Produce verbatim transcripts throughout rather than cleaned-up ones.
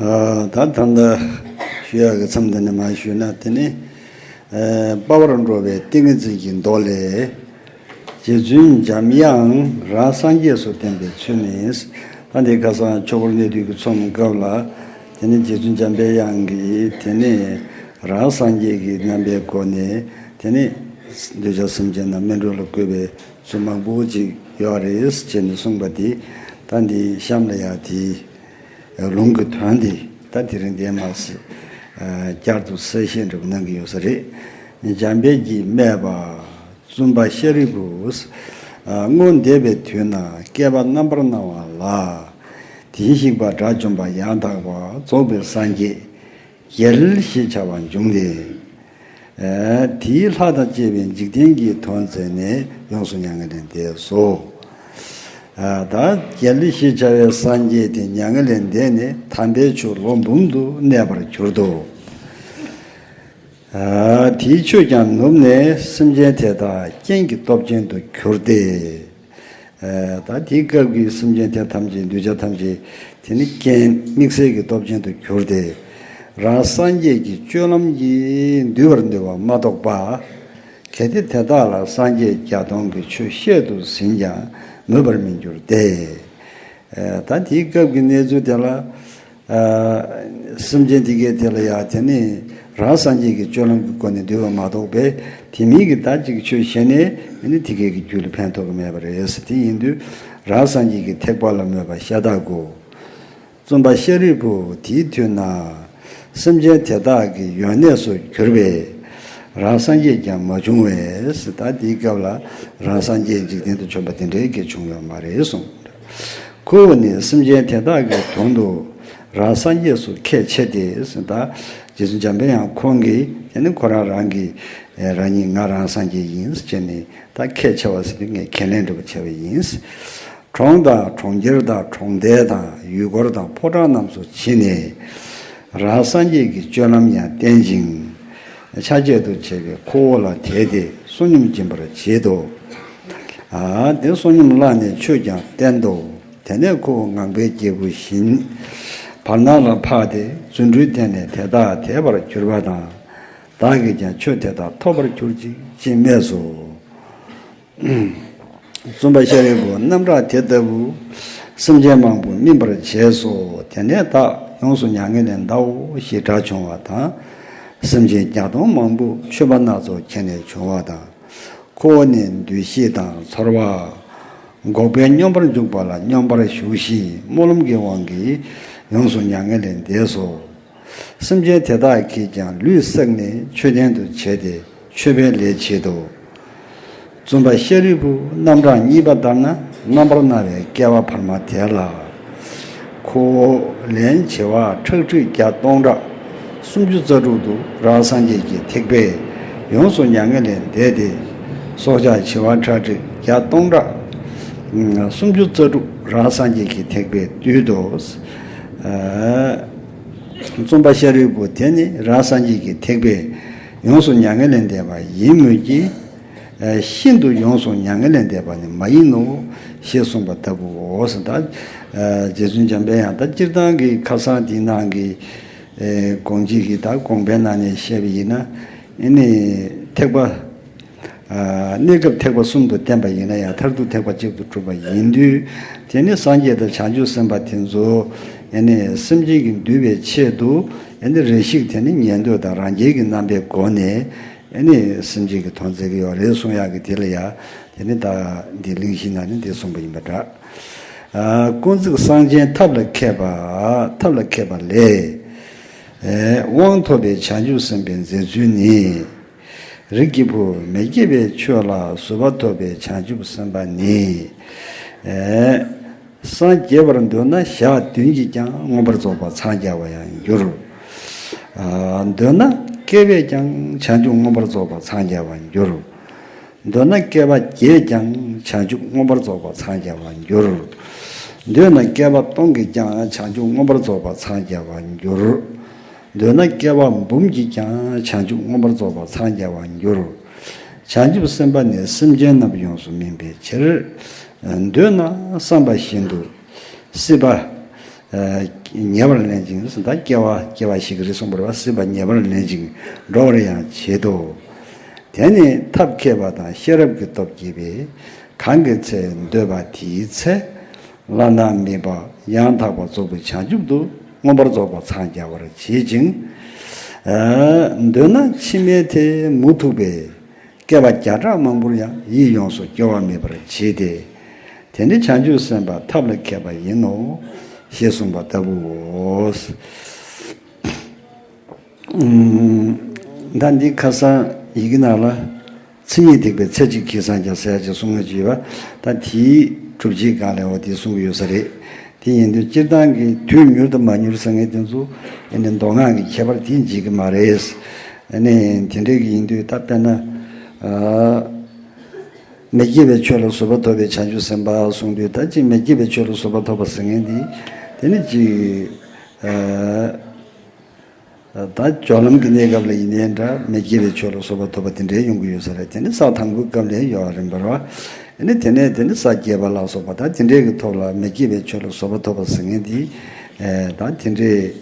ད་ད་ལྟ་ཞུ་ཡག་གི་མཚམས་འདི་ནས་མར་ཞུས་ན། དེ་ནི་ཨ་དཔའ་བར་འགྲོ་བའི་ཏིང་ངེ་འཛིན་གྱི་མདོ་ལས། རྗེ་བཙུན་འཇམ་དབྱངས་རང་སངས་རྒྱས་སུ་བསྟན་པའི་ཚུལ་ནི། ད་འདི་ཁ་སང་ཆོས་འཁོར་གནས་དུས་ཀྱི་ཚོམས་སྐབས་ལ། དེ་ནི་རྗེ་བཙུན་འཇམ་པའི་དབྱངས་ཀྱིས་དེ་ནི་རང་སངས་རྒྱས་ཀྱི་རྣམ་པའི་སྒོ་ནས། དེ་ནི་གདུལ་བྱ་སེམས་ཅན་རྣམས་སྨིན་གྲོལ་ལ་བཀོད་པའི་ཚུལ་མང་པོ་ཅིག་ཡོད་རེད་ཅེས་ནས་གསུངས་པ་འདི། ད་འདི་གཤམ་ལ་ཡང་དེའི་ལུང་གི་དོན་འདི་ད་དེ་རིང་འདིར་མར་བསྐྱར་དུ་གསལ་བཤད་འདྲ་པོ་གནང་གི་ཡོད་ས་རེད། འཇམ་དཔལ་གྱིས་སྨྲས་པ། བཙུན་པ་ཤཱ་རིའི་བུ། སྔོན་འདས་པའི་དུས་ན་བསྐལ་པ་རྣམ་པར་སྣང་བ་ལ། དེ་བཞིན་གཤེགས་པ་དགྲ་བཅོམ་པ་ཡང་དག་པར་རྫོགས་པའི་སངས་རྒྱས་རྒྱལ་ཞེས་བྱ་བ་འབྱུང་སྟེ། དེའི་ལྷ་དང་བཅས་པའི་འཇིག་རྟེན་གྱི་དོན་མཛད་ནས་ཡོངས་སུ་མྱ་ངན་ལས་འདས་སོ། ད་རྒྱལ་ཞེས་བྱ་བའི་སངས་རྒྱས་དེ་མྱ་ངན་ལས་འདས་ནས་དམ་པའི་ཆོས་ལོ་འབུམ་དུ་གནས་པར་གྱུར་ཏོ། དེའི་ཆོས་ཀྱང་ནུབ་ནས་སེམས་ཅན་དེ་དག་རྐྱེན་གྱི་སྟོབས་ཅན་དུ་གྱུར་ཏེ། ད་དེའི་སྐབས་ཀྱི་སེམས་ཅན་དེ་ཐམས་ཅད། གདུལ་བྱ་ཐམས་ཅད་དེ་ནི་རྐྱེན་དམིགས་བསལ་གྱི་སྟོབས་ཅན་དུ་གྱུར་ཏེ། རང་སངས་རྒྱས་ཀྱི་སྤྱོད་ལམ་གྱིས་འདུལ་བར་འདོད་པ་མ་གཏོགས་པ། གལ་ཏེ་དེ་དག་ལ་སངས་རྒྱས་བརྒྱ་སྟོང་གི་ཆོས་བཤད་དུ་ཟིན་ཀྱང་མོས་པར་མི་འགྱུར་ཏེ། ད་དེའི་སྐབས་ཀྱི་གནས་ཚུལ་དེ་ལ། སེམས་ཅན་དེ་གས་དེ་ལ་ཡང་དེ་ནི་རང་སངས་རྒྱས་ཀྱི་སྤྱོད་ལམ་གྱི་སྒོ་ནས་འདུལ་བ་མ་གཏོགས་པའི་དེ་མིན་གྱི་ད་ཅིག་ཆོས་བཤད་ནས་ནི་དེ་གས་ཀྱི་རྒྱུད་ལ་ཕན་ཐོགས་ཀྱི་མེད་པ་རེད། དེ་ཡིན་དུས་རང་སངས་རྒྱས་ཀྱི་ཐེག་པ་ལ་མོས་པ་ཤ་སྟག་དགོས། བཙུན་པ་ཤཱ་རིའི་བུ། དེའི་དུས་ན་སེམས་ཅན་དེ་དག་གི་ཡོན་གནས་སུ་གྱུར་པའི་རང་སངས་རྒྱས་ཀྱང་མ་བྱུང་བས། ད་དེའི་སྐབས་ལ་རང་སངས་རྒྱས་འཇིག་རྟེན་དུ་བྱོན་པ་དེ་འདྲའི་གི་བྱུང་ཡོད་མ་རེད་གསུངས། ཁོ་བོ་ནི་སེམས་ཅན་དེ་དག་གི་དོན་དུ་རང་སངས་རྒྱས་སུ་ཁས་འཆེ་སྟེ། ད་རྗེ་བཙུན་འཇམ་པའི་དབྱངས་ཁོང་གིས་དེ་ནི་ཁོ་རང་རང་གིས་རང་ཉིད་ང་རང་སངས་རྒྱས་ཡིན་ཟེར་ནས་ད་ཁས་འཆེ་བ་ཟེར་དུས་ངས་ཁས་ལེན་འདྲ་པོ་བྱས་པ་ཡིན། གྲོང་དང་གྲོང་ཁྱེར་དང་གྲོང་རྡལ་དང་ཡུལ་འཁོར་དང་ཕོ་བྲང་རྣམས་སུ་ཕྱིན་ནས། རང་སངས་རྒྱས་ཀྱི་སྤྱོད་ལམ་ཡང་བསྟན་ཅིང་། ཆ་བྱད་དུ་བྱས་པའི་ཁོ་བོ་ལ་དད་དེ་བསོད་སྙོམས་སྦྱིན་པར་བྱེད་དོ། ཨ་དེ་བསོད་སྙོམས་བླངས་ནས་ཆོས་ཀྱང་བསྟན་ཏོ། དེ་ནས་ཁོ་བོ་ངང་པའི་སྐྱེས་བུ་བཞིན་བར་སྣང་ལ་འཕགས་ཏེ་རྫུ་འཕྲུལ་བསྟན་ནས་དེ་དག་དད་པར་གྱུར་པ་དང་། བདག་གིས་ཀྱང་ཆོས་དེ་དག་ཐོབ་པར་གྱུར་ཅིག་ཅེས་སྨྲས་སོ། བཙུན་པ་ཤཱ་རིའི་བུ། རྣམ་གྲངས་དེ་ལྟ་བུ་སེམས་ཅན་མང་པོ་སྨིན་པར་བྱས་སོ། དེ་ནས་བདག་ཡོངས་སུ་མྱ་ངན་ལས་འདའོ་ཞེས་སྒྲ་བྱུང་བ་དང་། སེམས་ཅན་བརྒྱ་སྟོང་མང་པོས་མཆོད་པ་སྣ་ཚོགས་བྱས་ནས་བྱུང་བ་དང་། ཁོ་བོ་ནི་འདུ་ཤེས་དང་ཚོར་བ། འགོག་པའི་སྙོམས་པར་འཇུག་པ་ལ་སྙོམས་པར་ཞུགས་ཤིང་སྨོན་ལམ་གྱི་དབང་གིས་ཡོངས་སུ་མྱ་ངན་ལས་འདས་སོ། སེམས་ཅན་དེ་དག་གིས་ཀྱང་ལུས་བསྲེགས་ནས་མཆོད་རྟེན་དུ་བྱས་ཏེ་མཆོད་པའི་ལས་བྱེད་དོ། བཙུན་པ་ཤཱ་རིའི་བུ། རྣམ་གྲངས་གཉིས་པ་ལྟར་ན་རྣམ་པར་སྣང་བའི་བསྐལ་པ་བར་མ་དེ་ལ། ཁོ་བོ་ལན་བྱེ་བ་ཁྲག་ཁྲིག་བརྒྱ་སྟོང་ཕྲག་སུམ་ཅུ་རྩ་དྲུག་ཏུ་རང་སངས་རྒྱས་ཀྱི་ཐེག་པས་ཡོངས་སུ་མྱ་ངན་ལས་འདས་ཏེ། སྲོག་ཆགས་བྱེ་བ་ཁྲག་ཁྲིག་བརྒྱ་སྟོང་ཕྲག་སུམ་ཅུ་རྩ་དྲུག་རང་སངས་རྒྱས་ཀྱི་ཐེག་པས་བཏུལ་ཏོ། བཙུན་པ་ཤཱ་རིའི་བུ། དེ་ནི་རང་སངས་རྒྱས་ཀྱི་ཐེག་པས་ཡོངས་སུ་མྱ་ངན་ལས་འདས་པ་ཡིན་མོད་ཀྱི། ཤིན་ཏུ་ཡོངས་སུ་མྱ་ངན་ལས་འདས་པ་ནི་མ་ཡིན་ནོ། ཞེས་གསུངས་པ་ལྟ་བུའོ། ད་རྗེ་བཙུན་འཇམ་པའི་དབྱངས་ད་སྤྱིར་བཏང་གི་ཁ་སང་འདིའི་ནང་གི་དགོངས་གཅིག་གི་ད་དགོངས་པའི་ནང་ནས་བཤད་པ་ཡིན་ན། ཨེ་ནི་ཐེག་པ། གནས་སྐབས་ཐེག་པ་གསུམ་དུ་བསྟན་པ་ཡིན་ན་ཡང་མཐར་ཐུག་ཐེག་པ་གཅིག་ཏུ་གྲུབ་པ་ཡིན་དུས། དེ་ནི་སངས་རྒྱས་དང་བྱང་ཆུབ་སེམས་དཔའ་དེ་ཚོ་ཨེ་ནི་སེམས་ཅན་གྱི་འདུལ་བའི་ཆེད་དུ་ཨེ་ནི་རེ་ཞིག་དེ་ནི་ཉན་ཐོས་དང་རང་རྒྱལ་གྱི་རྣམ་པའི་སྒོ་ནས་ཨེ་ནི་སེམས་ཅན་གྱི་དོན་མཛད་ཀྱི་ཡོད་རེད་གསུང་ཡག་གི་དེ་ལ་ཡང་དེ་ནི་ད་འདི་གླེང་གཞི་ནང་ནས་འདི་གསུངས་པ་ཡིན་པ་འདྲ། ཀུན་གཟིགས་གསང་ཆེན་ཐབས་ལ་མཁས་པ། ཐབས་ལ་མཁས་པ་ལས། དབང་ཐོབ་པའི་བྱང་ཆུབ་སེམས་དཔའི་མཛད་ཚུལ་ནི། རིགས་ཀྱི་བུ། མི་སྐྱེ་བའི་ཆོས་ལ་བཟོད་པ་ཐོབ་པའི་བྱང་ཆུབ་སེམས་དཔའ་ནི། སངས་རྒྱས་པར་འདོད་ན་ཞག་བདུན་གྱིས་ཀྱང་མངོན་པར་རྫོགས་པར་འཚང་རྒྱ་བར་ཡང་འགྱུར། འདོད་ན་བསྐལ་པས་ཀྱང་བྱང་ཆུབ་མངོན་པར་རྫོགས་པར་འཚང་རྒྱ་བར་འགྱུར། འདོད་ན་བསྐལ་པ་བརྒྱས་ཀྱང་བྱང་ཆུབ་མངོན་པར་རྫོགས་པར་འཚང་རྒྱ་བར་འགྱུར། འདོད་ན་བསྐལ་པ་སྟོང་གིས་ཀྱང་བྱང་ཆུབ་མངོན་པར་རྫོགས་པར་འཚང་རྒྱ་བར་འགྱུར། འདོད་ན་བསྐལ་པ་འབུམ་གྱིས་ཀྱང་བྱང་ཆུབ་མངོན་པར་རྫོགས་པར་འཚང་རྒྱ་བར་འགྱུར། བྱང་ཆུབ་སེམས་དཔའ་ནི་སེམས་ཅན་རྣམས་ཡོངས་སུ་སྨིན་པའི་ཕྱིར། འདོད་ན་བསམ་པ་བཞིན་དུ་སྲིད་པ། ཉེ་བར་ལེན་ཅིང་། ད་སྐྱེ་བ་སྐྱེ་བ་ཞིག་རེད་གསུངས་པ་རེད་བ། སྲིད་པ་ཉེ་བར་ལེན་ཅིང་འགྲོ་བར་ཡང་བྱེད་དོ། དེ་ནི་ཐབས་མཁས་པ་དང་ཤེས་རབ་ཀྱི་སྟོབས་བསྐྱེད་པས། གང་གི་ཚེ་འདོད་པ་དེའི་ཚེ། བླ་ན་མེད་པ་ཡང་དག་པར་རྫོགས་པའི་བྱང་ཆུབ་ཏུ་མངོན་པར་རྫོགས་པར་འཚང་རྒྱ་བར་བྱེད་ཅིང་། འདོད་ན་ཕྱི་མའི་མཐའི་མུ་ཐུག་པའི། བསྐལ་པ་བརྒྱ་ཕྲག་མང་པོར་ཡང་ཡིད་ཡོངས་སུ་སྐྱོ་བ་མེད་པར་བྱེད་དེ། དེ་ནི་བྱང་ཆུབ་སེམས་དཔའ་ཐབས་ལ་མཁས་པ་ཡིན་ནོ། ཞེས་གསུངས་པ་ལྟ་བུའོ། ད་འདི་ཁ་སང་ཡི་གེ་ནང་ལ། མཚན་ཉིད་ཐེག་པའི་ཚེ་གཅིག་གིས་སངས་རྒྱ་ཟེར་ཡ་ཅིག་གསུང་གི་ཡོད་པ། ད་དེའི་སྒྲུབ་བྱེད་སྒང་ལ་འོ་དེ་གསུང་གི་ཡོད་ས་རེད། དེ་ཡིན་དུས་སྤྱིར་བཏང་གི་དུས་མྱུར་དང་མ་མྱུར་ཟེར་མཁན་དེ་ཚོ་ཨེ་ནི་མདོ་སྔགས་ཀྱི་ཁྱད་པར་དེ་འཇིག་གི་མ་རེད། ཨེ་ནི་དེ་འདྲའི་གི་ཡིན་དུས་ད་དཔེར་ན། ཨ། མི་སྐྱེ་བའི་ཆོས་ལ་བཟོད་པ་ཐོབ་པའི་བྱང་ཆུབ་སེམས་དཔའ་གསུངས་དུས། ད་ཅིག་མི་སྐྱེ་བའི་ཆོས་ལ་བཟོད་པ་ཐོབ་པ་ཟེར་མཁན་དེ་དེ་ནི་ཅིག་ཨ། ད་སྦྱོར་ལམ་གྱི་གནས་སྐབས་ལ་ཡིན་ནའི་འདྲ། མི་སྐྱེ་བའི་ཆོས་ལ་བཟོད་པ་ཐོབ་པ་དེ་འདྲའི་ཡོང་གི་ཡོད་ས་རེད། དེ་ནི་ས་དང་པོའི་སྐབས་ལ་ཡོད་རེད་པ། ཨ་ནི་དེ་ནས་དེ་ནི་ས་བརྒྱད་པ་ལ་སོགས་པ་ད་དེ་འདྲའི་གི་ཐོག་ལ་མི་སྐྱེ་བའི་ཆོས་ལ་བཟོད་པ་ཐོབ་པ་ཟེར་མཁན་དེ། ཨེ། ད་དེ་འདྲའི་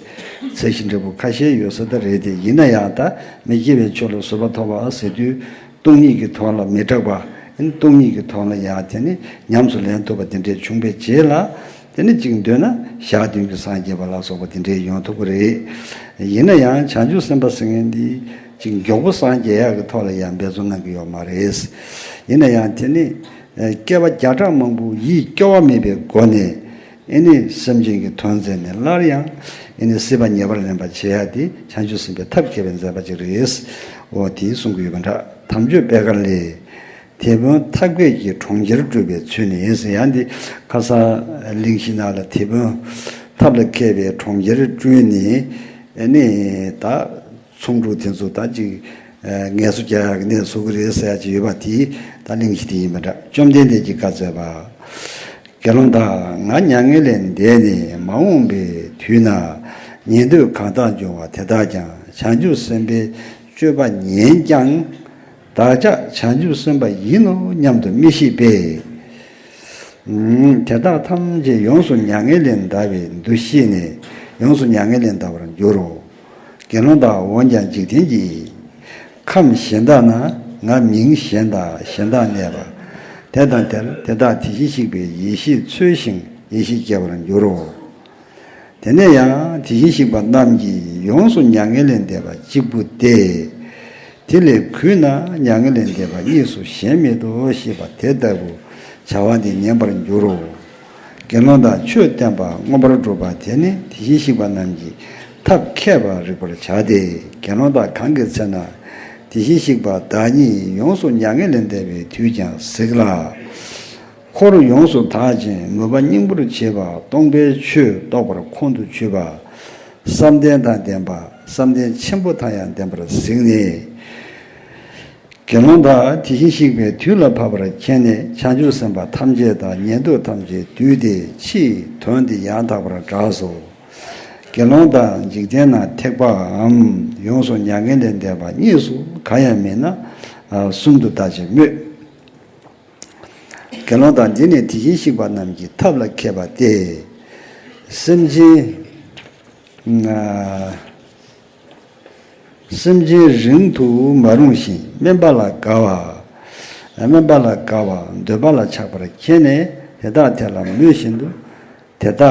ཚད་གཞི་འདྲ་པོ་ཁ་ཤས་ཡོད་ས་ད་རེད་དེ། ཡིན་ན་ཡང་ད་མི་སྐྱེ་བའི་ཆོས་ལ་བཟོད་པ་ཐོབ་པ་ཟེར་དུས། སྟོང་ཉིད་ཀྱི་དོན་ལ་མི་སྐྲག་པ། ཨ་ནི་སྟོང་ཉིད་ཀྱི་དོན་ལ་ཡང་དེ་ནི་ཉམས་སུ་ལེན་ཐུབ་པ་དེ་འདྲས་བྱུང་བའི་རྗེས་ལ། དེ་ནི་ཅིག་འདོད་ན་ཞག་བདུན་གྱི་སངས་རྒྱས་པ་ལ་སོགས་པ་དེ་འདྲས་ཡོང་ཐུབ་ཀྱི་རེད། ཡིན་ན་ཡང་བྱང་ཆུབ་སེམས་དཔའ་ཟེར་མཁན་འདི་ཅིག་མགྱོགས་པོ་སངས་རྒྱས་ཡག་གི་ཐོག་ལ་ཡང་འབད་བརྩོན་གནང་གི་ཡོད་མ་རེད། ཡིན་ན་ཡང་དེ་ནི་བསྐལ་པ་བརྒྱ་ཕྲག་མང་པོ་ཡིད་སྐྱོ་བ་མེད་པའི་སྒོ་ནས། ཨེ་ནི་སེམས་ཅན་གྱི་དོན་མཛད་ནས་སླར་ཡང་ཨེ་ནི་སྲིད་པ་ཉེ་བར་ལེན་པར་བྱེད་ཡ་དེ་བྱང་ཆུབ་སེམས་དཔའི་ཐབས་མཁས་པའི་མཛད་པ་ཅིག་རེད། འོ་དེ་གསུང་གི་ཡོད་པ་འདྲ། དམ་ཆོས་པད་དཀར་ལས། དེད་དཔོན་ཐབས་མཁས་ཀྱིས་གྲོང་ཁྱེར་སྤྲུལ་པའི་ཚུལ་ནི་ཟེར། ཡང་འདི་ཁ་སང་གླེང་གཞི་ནང་ལ་དེད་དཔོན་ཐབས་ལ་མཁས་པའི་གྲོང་ཁྱེར་སྤྲུལ་ནས། ཨེ་ནི་ད། ཚོང་ཕྲུག་དེ་ཚོ་ད་ཅིག་ངལ་གསོ་རྒྱག་ཡག་གི་གནས་བཟོ་གི་རེད་ཟེར་ཡག་ཅིག་ཡོད་པ་དེ་ད་གླེང་གཞི་དེ་ཡིན་པ་འདྲ། བཅོམ་ལྡན་འདས་ཀྱིས་བཀའ་སྩལ་པ། དགེ་སློང་དག། ང་མྱ་ངན་ལས་འདས་ནས་མ་འོངས་པའི་དུས་ན་ཉན་ཐོས་གང་དག་འབྱུང་བ་དེ་དག་ཀྱང་བྱང་ཆུབ་སེམས་དཔའི་སྤྱོད་པ་ཉན་ཀྱང་བདག་ཅག་བྱང་ཆུབ་སེམས་དཔའ་ཡིན་ནོ་སྙམ་དུ་མི་ཤེས་པས། དེ་དག་ཐམས་ཅད་ཡོངས་སུ་མྱ་ངན་ལས་འདའ་བའི་འདུ་ཤེས་ནས་ཡོངས་སུ་མྱ་ངན་ལས་འདའ་བར་འགྱུར་རོ། དགེ་སློང་དག། འོན་ཀྱང་འཇིག་རྟེན་གྱི་ཁམས་གཞན་དག་ན་ང་མིང་གཞན་དང་གཞན་དག་གནས་པ། དེ་དང་དེར་དེ་དག་དེ་བཞིན་གཤེགས་པའི་ཡེ་ཤེས་འཚོལ་ཞིང་ཡེ་ཤེས་སྐྱེ་བར་འགྱུར་རོ། དེ་ནས་ཡང་དེ་བཞིན་གཤེགས་པ་རྣམས་ཀྱིས་ཡོངས་སུ་མྱ་ངན་ལས་འདས་པ་གཅིག་པུ་སྟེ། དེ་ལས་གུད་ན་མྱ་ངན་ལས་འདས་པ་གཉིས་སུ་གཞན་མེད་དོ་ཞེས་པ་དེ་ལྟ་བུ་བྱ་བ་འདི་ཉན་པར་འགྱུར་རོ། དགེ་སློང་དག། ཆོས་བསྟན་པ་མངོན་པར་སྒྲུབ་པ་དེ་ནི་དེ་བཞིན་གཤེགས་པ་རྣམས་ཀྱི་ཐབས་མཁས་པར་རིག་པར་བྱ་སྟེ། དགེ་སློང་དག། གང་གི་ཚེ་ན་དེ་བཞིན་གཤེགས་པ་བདག་ཉིད་ཡོངས་སུ་མྱ་ངན་ལས་འདས་པའི་དུས་ཀྱང་གཟིགས་ལ། འཁོར་ཡོངས་སུ་དག་ཅིང་མོས་པ་སྙིང་པོར་བྱེད་པ་སྟོང་པའི་ཆོས་རྟོགས་པར་ཁོང་དུ་ཆུད་པ། བསམ་གཏན་དང་ལྡན་པ་བསམ་གཏན་ཆེན་པོ་དང་ཡང་ལྡན་པར་གཟིགས་ནས། དགེ་སློང་དག། དེ་བཞིན་གཤེགས་པའི་དུས་ལ་བབ་པར་མཁྱེན་ནས་བྱང་ཆུབ་སེམས་དཔའ་ཐམས་ཅད་དང་ཉན་ཐོས་ཐམས་ཅད་འདུས་ཏེ་ཕྱིའི་དོན་འདི་ཡང་དག་པར་བསྒྲགས་སོ། དགེ་སློང་དག། འཇིག་རྟེན་ན་ཐེག་པའམ་ཡོངས་སུ་མྱ་ངན་ལས་འདས་པ་གཉིས་སུ་གང་ཡང་མེད་ན་གསུམ་དུ་བརྟག་ཅིང་སྨྲོས། དགེ་སློང་དག། འདི་ནི་དེ་བཞིན་གཤེགས་པ་རྣམས་ཀྱི་ཐབས་ལ་མཁས་པ་སྟེ། སེམས་ཅན། སེམས་ཅན་རིང་དུ་མ་རུང་ཞིང་དམན་པ་ལ་དགའ་བ། དམན་པ་ལ་དགའ་བ་འདོད་པ་ལ་ཆགས་པར་མཁྱེན་ནས་དེ་དག་དེ་ལ་མོས་བཞིན་དུ། དེ་དག་ལ་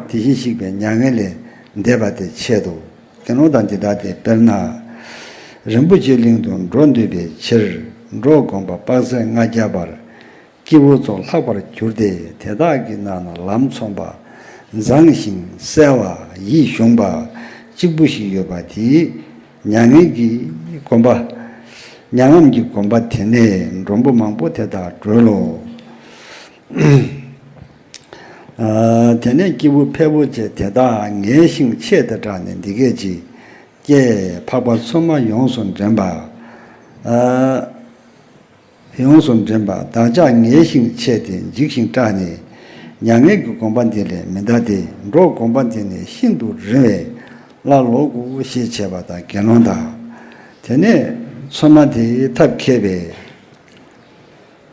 དེ་བཞིན་གཤེགས་པའི་མྱ་ངན་ལས་འདས་པ་དེ་འཆད་དོ། དགེ་སློང་དག། འདི་ལྟ་སྟེ། དཔེར་ན། རིན་པོ་ཆེའི་གླིང་དུ་འགྲོ་འདོད་པའི་ཕྱིར་འགྲོ་དགོངས་པ་དཔག་ཚད་ལྔ་བརྒྱ་པར་སྐྱེས་བུ་ཚོ་ལྷག་པར་གྱུར་ཏེ། དེ་དག་གི་ནང་ན་ལམ་མཚུངས་པ་མཛངས་ཤིང་གསལ་བ་ཡིད་གཞུངས་པ་གཅིག་པུ་ཞིག་ཡོད་པ་དེའི་མྱ་ངན་གྱི་དགོངས་པ། མྱ་ངམ་གྱི་དགོངས་པ་དེ་ནས་མགྲོན་པོ་མང་པོ་དེ་དག་སྒྲོལ་ལོ། དེ་ནས་སྐྱེས་བུ་ཕལ་པོ་ཆེ་དེ་དག་ངལ་ཞིང་ཆད་དུ་སྐྲག་ནས་འདི་སྐད་ཅེས་སྐད། འཕགས་པ་མཚོ་མ་ཡོངས་སུ་འདྲེན་པ། ཡོངས་སུ་འདྲེན་པ། བདག་ཅག་ངལ་ཞིང་ཆད་དེ་འཇིགས་ཤིང་སྐྲག་ནས་མྱ་ངན་གྱི་དགོངས་པ་འདི་ལས་མི་འདའ་སྟེ། འགྲོ་དགོངས་པ་འདི་ནི་ཤིན་ཏུ་རིང་བས་སླར་ལོག་གོ་ཞེས་བྱས་པ་དང་། དགེ་སློང་དག། དེ་ནས་མཚོ་མ་དེའི་ཐབས་མཁས་པས།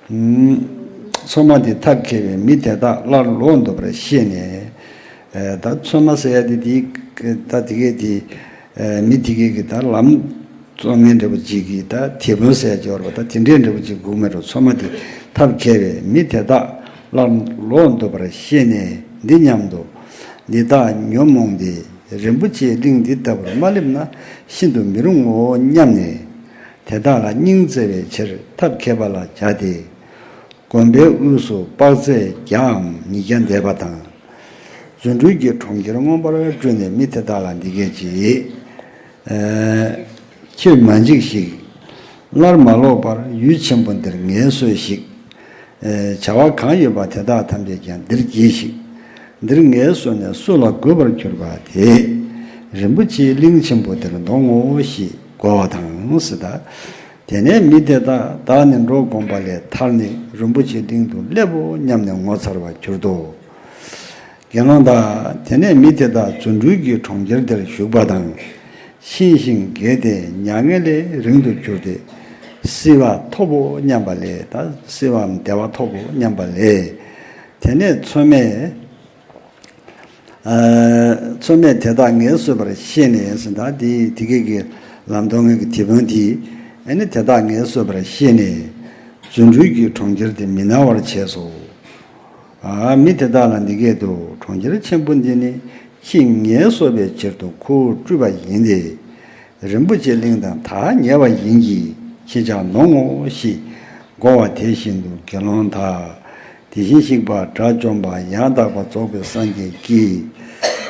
མཚོ་མ་དེ་ཐབས་མཁས་པས་མི་དེ་དག་སླར་ལོག་འདོད་པར་ཤེས་ནས། ད་ཚོད་མ་ཟེར་ཡ་དེ་དེ་ད་དེ་གས་དེ་མི་དེ་གས་ཀྱི་ད་ལམ་བཙོང་མཁན་འདྲ་པོ་ཅིག་གིས་ད་དེད་དཔོན་ཟེར་ཡ་ཅིག་ཡོད་རེད་པ། ད་དེ་འདྲས་འདྲ་པོ་ཅིག་སྒུག་མེད་རོགས། ཚོད་མ་དེ་ཐབས་མཁས་པས་མི་དེ་དག་སླར་ལོག་འདུག་པར་ཤེས་ནས། འདི་སྙམ་དུ། འདི་དག་ཉོན་མོངས་ཏེ། རིན་པོ་ཆེའི་གླིང་འདི་ལྟ་བུར་མ་སླེབས་ན་ཤིན་ཏུ་མི་རུང་ངོ་སྙམ་ནས། དེ་དག་ལ་སྙིང་བརྩེ་བའི་ཕྱིར་ཐབས་མཁས་པ་ལ་བྱ་སྟེ། དགོན་པའི་དབུས་སུ་དཔག་ཚད་བརྒྱའམ་ཉིས་བརྒྱ་འདས་པ་དང་། རྫུ་འཕྲུལ་གྱི་གྲོང་ཁྱེར་མངོན་པར་སྤྲུལ་ནས་མི་དེ་དག་ལ་འདི་སྐད་ཅེས། ཨ། ཁྱེད་མ་འཇིགས་ཤིག། སླར་མ་ལོག་པར་ཡུལ་ཆེན་པོ་འདིར་ངལ་གསོས་ཤིག། ཨ། བྱ་བ་གང་ཡོད་པ་དེ་དག་ཐམས་ཅད་ཀྱང་འདིར་གྱིས་ཤིག། འདིར་ངལ་གསོས་ནས་སུ་ལ་དགོས་པར་གྱུར་པ་དེས། རིན་པོ་ཆེའི་གླིང་ཆེན་པོ་འདིར་འདོང་ངོ་ཞེས་བསྒོ་བ་དང་ཟེར། ད། དེ་ནས་མི་དེ་དག་བདག་ནི་འགྲོ་དགོངས་པ་ལས་ཐར་ནས་རིན་པོ་ཆེའི་གླིང་དུ་སླེབས་པོ་སྙམ་ནས་ངོ་མཚར་བར་གྱུར་ཏོ། དགེ་སློང་དག། དེ་ནས་མི་དེ་དག་རྫུ་འཕྲུལ་གྱི་གྲོང་ཁྱེར་དེར་ཞུགས་པ་དང་། ཤི་ཞིང་རྒས་ཏེ་མྱ་ངན་ལས་རིང་དུ་གྱུར་ཏེ། བསིལ་བ་ཐོབ་བོ་སྙམ་པ་ལས། ད་བསིལ་བའམ་བདེ་བ་ཐོབ་བོ་སྙམ་པ་ལས། དེ་ནས་ཚོད་མས། ཚོད་མས་དེ་དག་ངལ་གསོས་པར་ཤེས་ནས་ཟེར། ད་དེ་དེ་གས་ཀྱི་ལམ་སྟོན་མཁན་གྱི་དེད་དཔོན་དེས། ཨ་ནི་དེ་དག་ངལ་གསོས་པར་ཤེས་ནས། རྫུ་འཕྲུལ་གྱི་གྲོང་ཁྱེར་དེ་མི་སྣང་བར་བྱས་སོ། ཨ། མི་དེ་དག་ལ་འདི་སྐད་དུ། གྲོང་ཁྱེར་ཆེན་པོ་འདི་ནི་ཁྱེད་ངལ་གསོ་བའི་ཕྱིར་དུ་ཁོ་བོས་སྤྲུལ་པ་ཡིན་ཏེ། རིན་པོ་ཆེའི་གླིང་དང་ད་ཉེ་བ་ཡིན་གྱིས། ཁྱེད་ཅག་འདོང་ངོ་ཞེས་བསྒོ་བ་དེ་བཞིན་དུ་དགེ་སློང་དག། དེ་བཞིན་གཤེགས་པ་དགྲ་བཅོམ་པ་ཡང་དག་པར་རྫོགས་པའི་སངས་རྒྱས་ཀྱིས།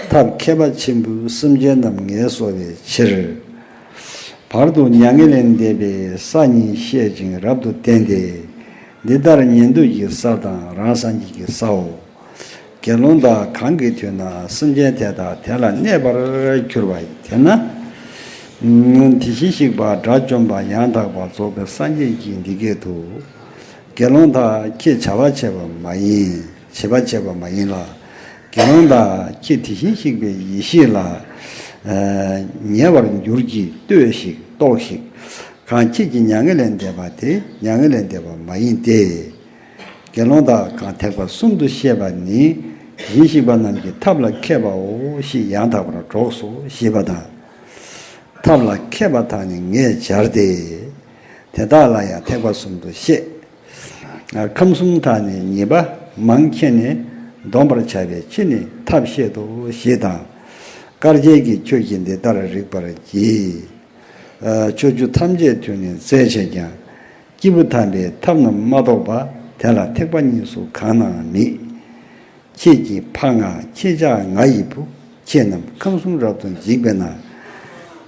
ཐབས་མཁས་པ་ཆེན་པོས་སེམས་ཅན་རྣམས་ངལ་གསོ་བའི་ཕྱིར། བར་དུ་མྱ་ངན་ལས་འདས་པའི་ས་ཉིད་བཤད་ཅིང་རབ་ཏུ་བསྟན་ཏེ། འདི་ལྟར་ཉན་ཐོས་ཀྱི་ས་དང་རང་སངས་རྒྱས་ཀྱི་སའོ། དགེ་སློང་དག། གང་གི་དུས་ན་སེམས་ཅན་དེ་དག་དེ་ལ་གནས་པར་གྱུར་པ་དེ་ན། དེ་བཞིན་གཤེགས་པ་དགྲ་བཅོམ་པ་ཡང་དག་པར་རྫོགས་པའི་སངས་རྒྱས་ཀྱིས་འདི་སྐད་དུ། དགེ་སློང་དག། ཁྱེད་བྱ་བ་བྱས་པ་མ་ཡིན། བྱེད་པ་བྱས་པ་མ་ཡིན་ལ། དགེ་སློང་དག། ཁྱེད་དེ་བཞིན་གཤེགས་པའི་ཡེ་ཤེས་ལ། ཨ། ཉེ་བར་འགྱུར་གྱིས། ལྟོས་ཤིག། རྟོགས་ཤིག། གང་ཁྱེད་ཀྱི་མྱ་ངན་ལས་འདས་པ་དེ་མྱ་ངན་ལས་འདས་པ་མ་ཡིན་ཏེ། དགེ་སློང་དག། གང་ཐེག་པ་གསུམ་དུ་བཤད་པ་ནི་དེ་བཞིན་གཤེགས་པ་རྣམས་ཀྱི་ཐབས་ལ་མཁས་པའོ་ཞེས་ཡང་དག་པར་སྒྲོགས་སོ་ཞེས་པ་དང་། ཐབས་ལ་མཁས་པ་དག་ནི་ངས་སྦྱར་ཏེ། དེ་དག་ལ་ཡང་ཐེག་པ་གསུམ་དུ་བཤད། ཁམས་གསུམ་དག་ནི་ཉེས་པ་མང་མཁྱེན་ནས། འདོམས་པར་བྱ་བའི་ཕྱིར་ནི་ཐབས་བཤད་དོ་ཞེས་དང་། བཀའ་བརྒྱད་ཀྱིས་ཁྱོད་ཀྱིས་འདི་ལྟར་རིག་པར་གྱིས། ཕྱོགས་བཅུ་ཐམས་ཅད་དུ་ནི་རྩལ་ཆེས་ཀྱང་། སྐྱེས་བུ་དམ་པའི་ཐབས་རྣམས་མ་རྟོགས་པ། དེ་ལ་ཐེག་པ་གཉིས་སུ་གང་ན་མེད། ཁྱེད་ཀྱིས་ཕ་ང་ཁྱེད་ཅག་ང་ཡི་བུ། ཁྱེད་རྣམས་ཁམས་གསུམ་རབ་ཏུ་འཇིག་པས་ན།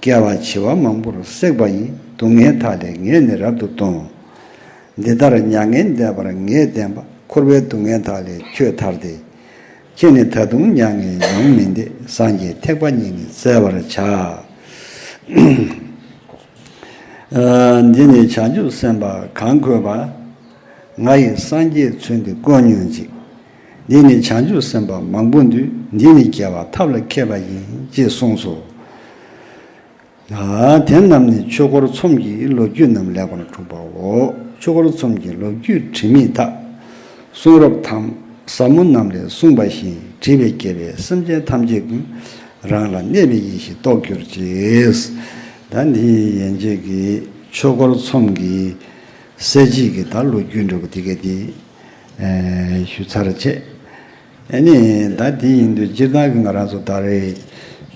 བསྐལ་པ་བྱེ་བ་མང་པོར་བསྲེགས་པ་ཡི། སྡུག་བསྔལ་མཐའ་ལས་ངས་ནི་རབ་ཏུ་འདོང་། འདི་ལྟར་མྱ་ངན་འདས་པར་ངས་བསྟན་པ། འཁོར་བའི་སྡུག་བསྔལ་མཐའ་ལས་ཁྱོད་ཐར་ཏེ། ཁྱེད་ནི་ད་དུང་མྱ་ངན་མྱོང་མིན་ཏེ། སངས་རྒྱས་ཐེག་པ་གཉིས་ནི་བཙལ་བར་བྱ། འདི་ནི་བྱང་ཆུབ་སེམས་དཔའ་གང་གོས་པ། ང་ཡི་སངས་རྒྱས་ཚུལ་འདི་ཀུན་ཉོན་ཅིག། འདི་ནི་བྱང་ཆུབ་སེམས་དཔའ་མང་པོ་འདུས། འདི་ནི་རྒྱལ་བ་ཐབས་ལ་མཁས་པ་ཡིན། ཅེས་གསུངས་སོ། དེ་རྣམས་ནི་ཆོས་འཁོར་ཚོམས་ཀྱི་ལོ་རྒྱུས་རྣམས་ལེགས་པར་གྲུབ་པའོ། ཆོས་འཁོར་ཚོམས་ཀྱི་ལོ་རྒྱུས་དྲི་མེད་དག། གསུང་རབ་དང་ཟབ་མོ་རྣམས་ལས་གསུངས་པ་བཞིན། བྲིས་པས་རྒྱལ་བས་སེམས་ཅན་ཐམས་ཅད་ཀུན། རང་ལ་གནས་པའི་ཡེ་ཤེས་རྟོགས་གྱུར་ཅིག། ད་འདི་ཡན་ཆད་ཀྱི་ཆོས་འཁོར་ཚོམས་ཀྱི་གསལ་བྱེད་ཀྱི་ད་ལོ་རྒྱུས་འདྲ་པོ་དེ་ག་དེ་ཞུ་ཚར་བྱས། ཨ་ནི་ད་དེ་ཡིན་དུས་སྤྱིར་བཏང་གི་ང་རང་ཚོ་ད་རེས་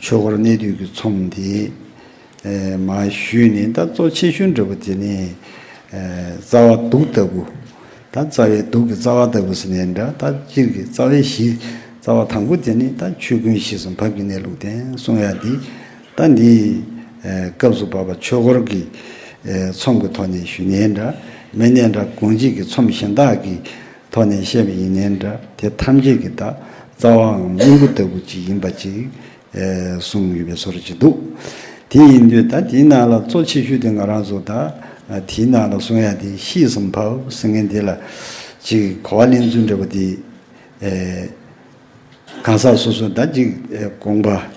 ཆོས་འཁོར་གནས་དུས་ཀྱི་ཚོམས་དེ་མར་ཞུས་ནས། ད་གཙོ་ཆེ་ཤོས་འདྲ་པོ་དེ་ནི་རྩ་བ་གདུགས་ལྟ་བུ། ད་རྩ་བའི་གདུགས་ཀྱི་རྩ་བ་ལྟ་བུ་ཟེར་ནའི་འདྲ། ད་སྤྱིར་གྱི་རྩ་བའི་གཞི། རྩ་བ་དང་པོ་དེ་ནི་ད་ཆོས་ཀུན་གཞི་གསུམ་བབ་ཀྱི་གནས་ལུགས་བསྟན་གསུང་ཡ་འདི། ད་འདི་སྐབས་སུ་བབ་པ་ཆོས་འཁོར་གྱི་ཚོམས་ཀྱི་ཐོག་ནས་ཞུས་ནའི་འདྲ། མིན་ནའི་འདྲ། དགོངས་གཅིག་གི་ཚོམས་གཞན་དག་གི་ཐོག་ནས་བཤད་པ་ཡིན་ནའི་འདྲ། དེ་ཐམས་ཅད་ཀྱི་ད་རྩ་བའམ་སྙིང་པོ་ལྟ་བུ་ཅིག་ཡིན་པ་ཅིག་གསུངས་ཡོད་པའི་བཟོ་འདྲ་ཅིག་འདུག། དེ་ཡིན་དུས་ད་དེའི་ནང་ལ་གཙོ་ཆེ་ཤོས་དེ་ང་རང་ཚོ་ད་དེའི་ནང་ལ་གསུང་ཡ་དེ་གཞི་གསུམ་བབ་ཟེར་མཁན་དེ་ལ་ཅིག་གོ་བ་ལེན་ཚུལ་འདྲ་པོ་དེ། གང་ཟག་སོ་སོ་ད་ཅིག་དགོངས་པ་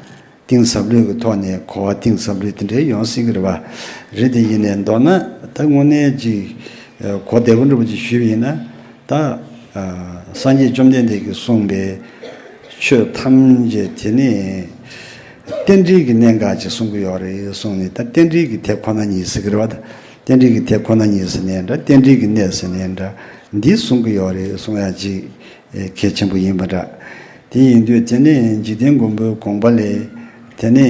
གཏིང་ཟབ་ལོས་ཀྱི་ཐོག་ནས་གོ་བ་གཏིང་ཟབ་ལོས་དེ་འདྲའི་ཡོང་སྲིད་ཀྱི་རེད་པ། རེད་དེ་ཡིན་ནའི་མདོར་ན་ད་དངོས་གནས་ཅིག་གོ་བདེ་པོ་འདྲ་པོ་ཅིག་ཞུས་པ་ཡིན་ན། ད་སངས་རྒྱས་བཅོམ་ལྡན་འདས་ཀྱིས་གསུངས་པའི་ ཆོས་ཐམས་ཅད་དེ་ནི་རྟེན་འབྲེལ་གྱི་གནད་འགག་ཅིག་གསུང་གི་ཡོད་རེད་གསུངས་ནས། ད་རྟེན་འབྲེལ་གྱི་དེབ་ཁོ་ན་ཉིད་ཟེར་གྱི་རེད་བ། ད་རྟེན་འབྲེལ་གྱི་དེབ་ཁོ་ན་ཉིད་ཟེར་ནའི་འདྲ། རྟེན་འབྲེལ་གྱི་གནད་ཟེར་ནའི་འདྲ། འདི་གསུང་གི་ཡོད་རེད་གསུང་ཡ་ཅིག་གལ་ཆེན་པོ་ཡིན་པ་འདྲ། དེ་ཡིན་དུས་དེ་ནི་འཇིག་རྟེན་མགོན་པོའི་དགོངས་པ་ལས། དེ་ནི་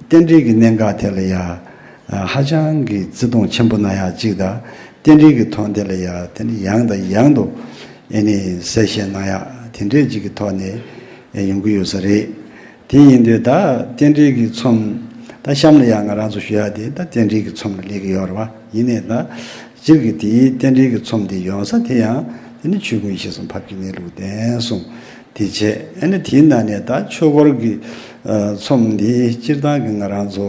རྟེན་འབྲེལ་གྱི་གནད་འགག་དེ་ལ་ཡ་ཧ་ཅང་གི་བརྩི་མཐོང་ཆེན་པོ་གནང་ཡག་ཅིག་དང་། རྟེན་འབྲེལ་གྱི་ཐོག་དེ་ལ་ཡ་དེ་ནི་ཡང་དང་ཡང་དུ་ཨེ་ནི་གསལ་བཤད་གནང་ཡག་དེ་འདྲས་ཅིག་གི་ཐོག་ནས་ཨེ་ཡོང་གི་ཡོད་ས་རེད། དེ་ཡིན་དུས་ད་རྟེན་འབྲེལ་གྱི་ཚོམས། ད་གཤམ་ལ་ཡང་ང་རང་ཚོ་ཞུ་ཡག་དེ་ད་རྟེན་འབྲེལ་གྱི་ཚོམས་ལ་སླེབས་ཀྱི་ཡོད་རེད་བ། ཡིན་ནའི་ད་སྤྱིར་གྱི་དེའི་རྟེན་འབྲེལ་གྱི་ཚོམས་དེ་ཡོང་ས་དེ་ཡང་དེ་ནི་ཆོས་ཀུན་ཤེས་གསུམ་འཕགས་པའི་གནས་ལུགས་བསྟན་གསུངས། དེ་བྱས་ཨེ་ནི་དེའི་ནང་ནས་ད་ཆོས་འཁོར་གྱི་ཚོམས་འདི་སྤྱིར་བཏང་གི་ང་རང་ཚོ་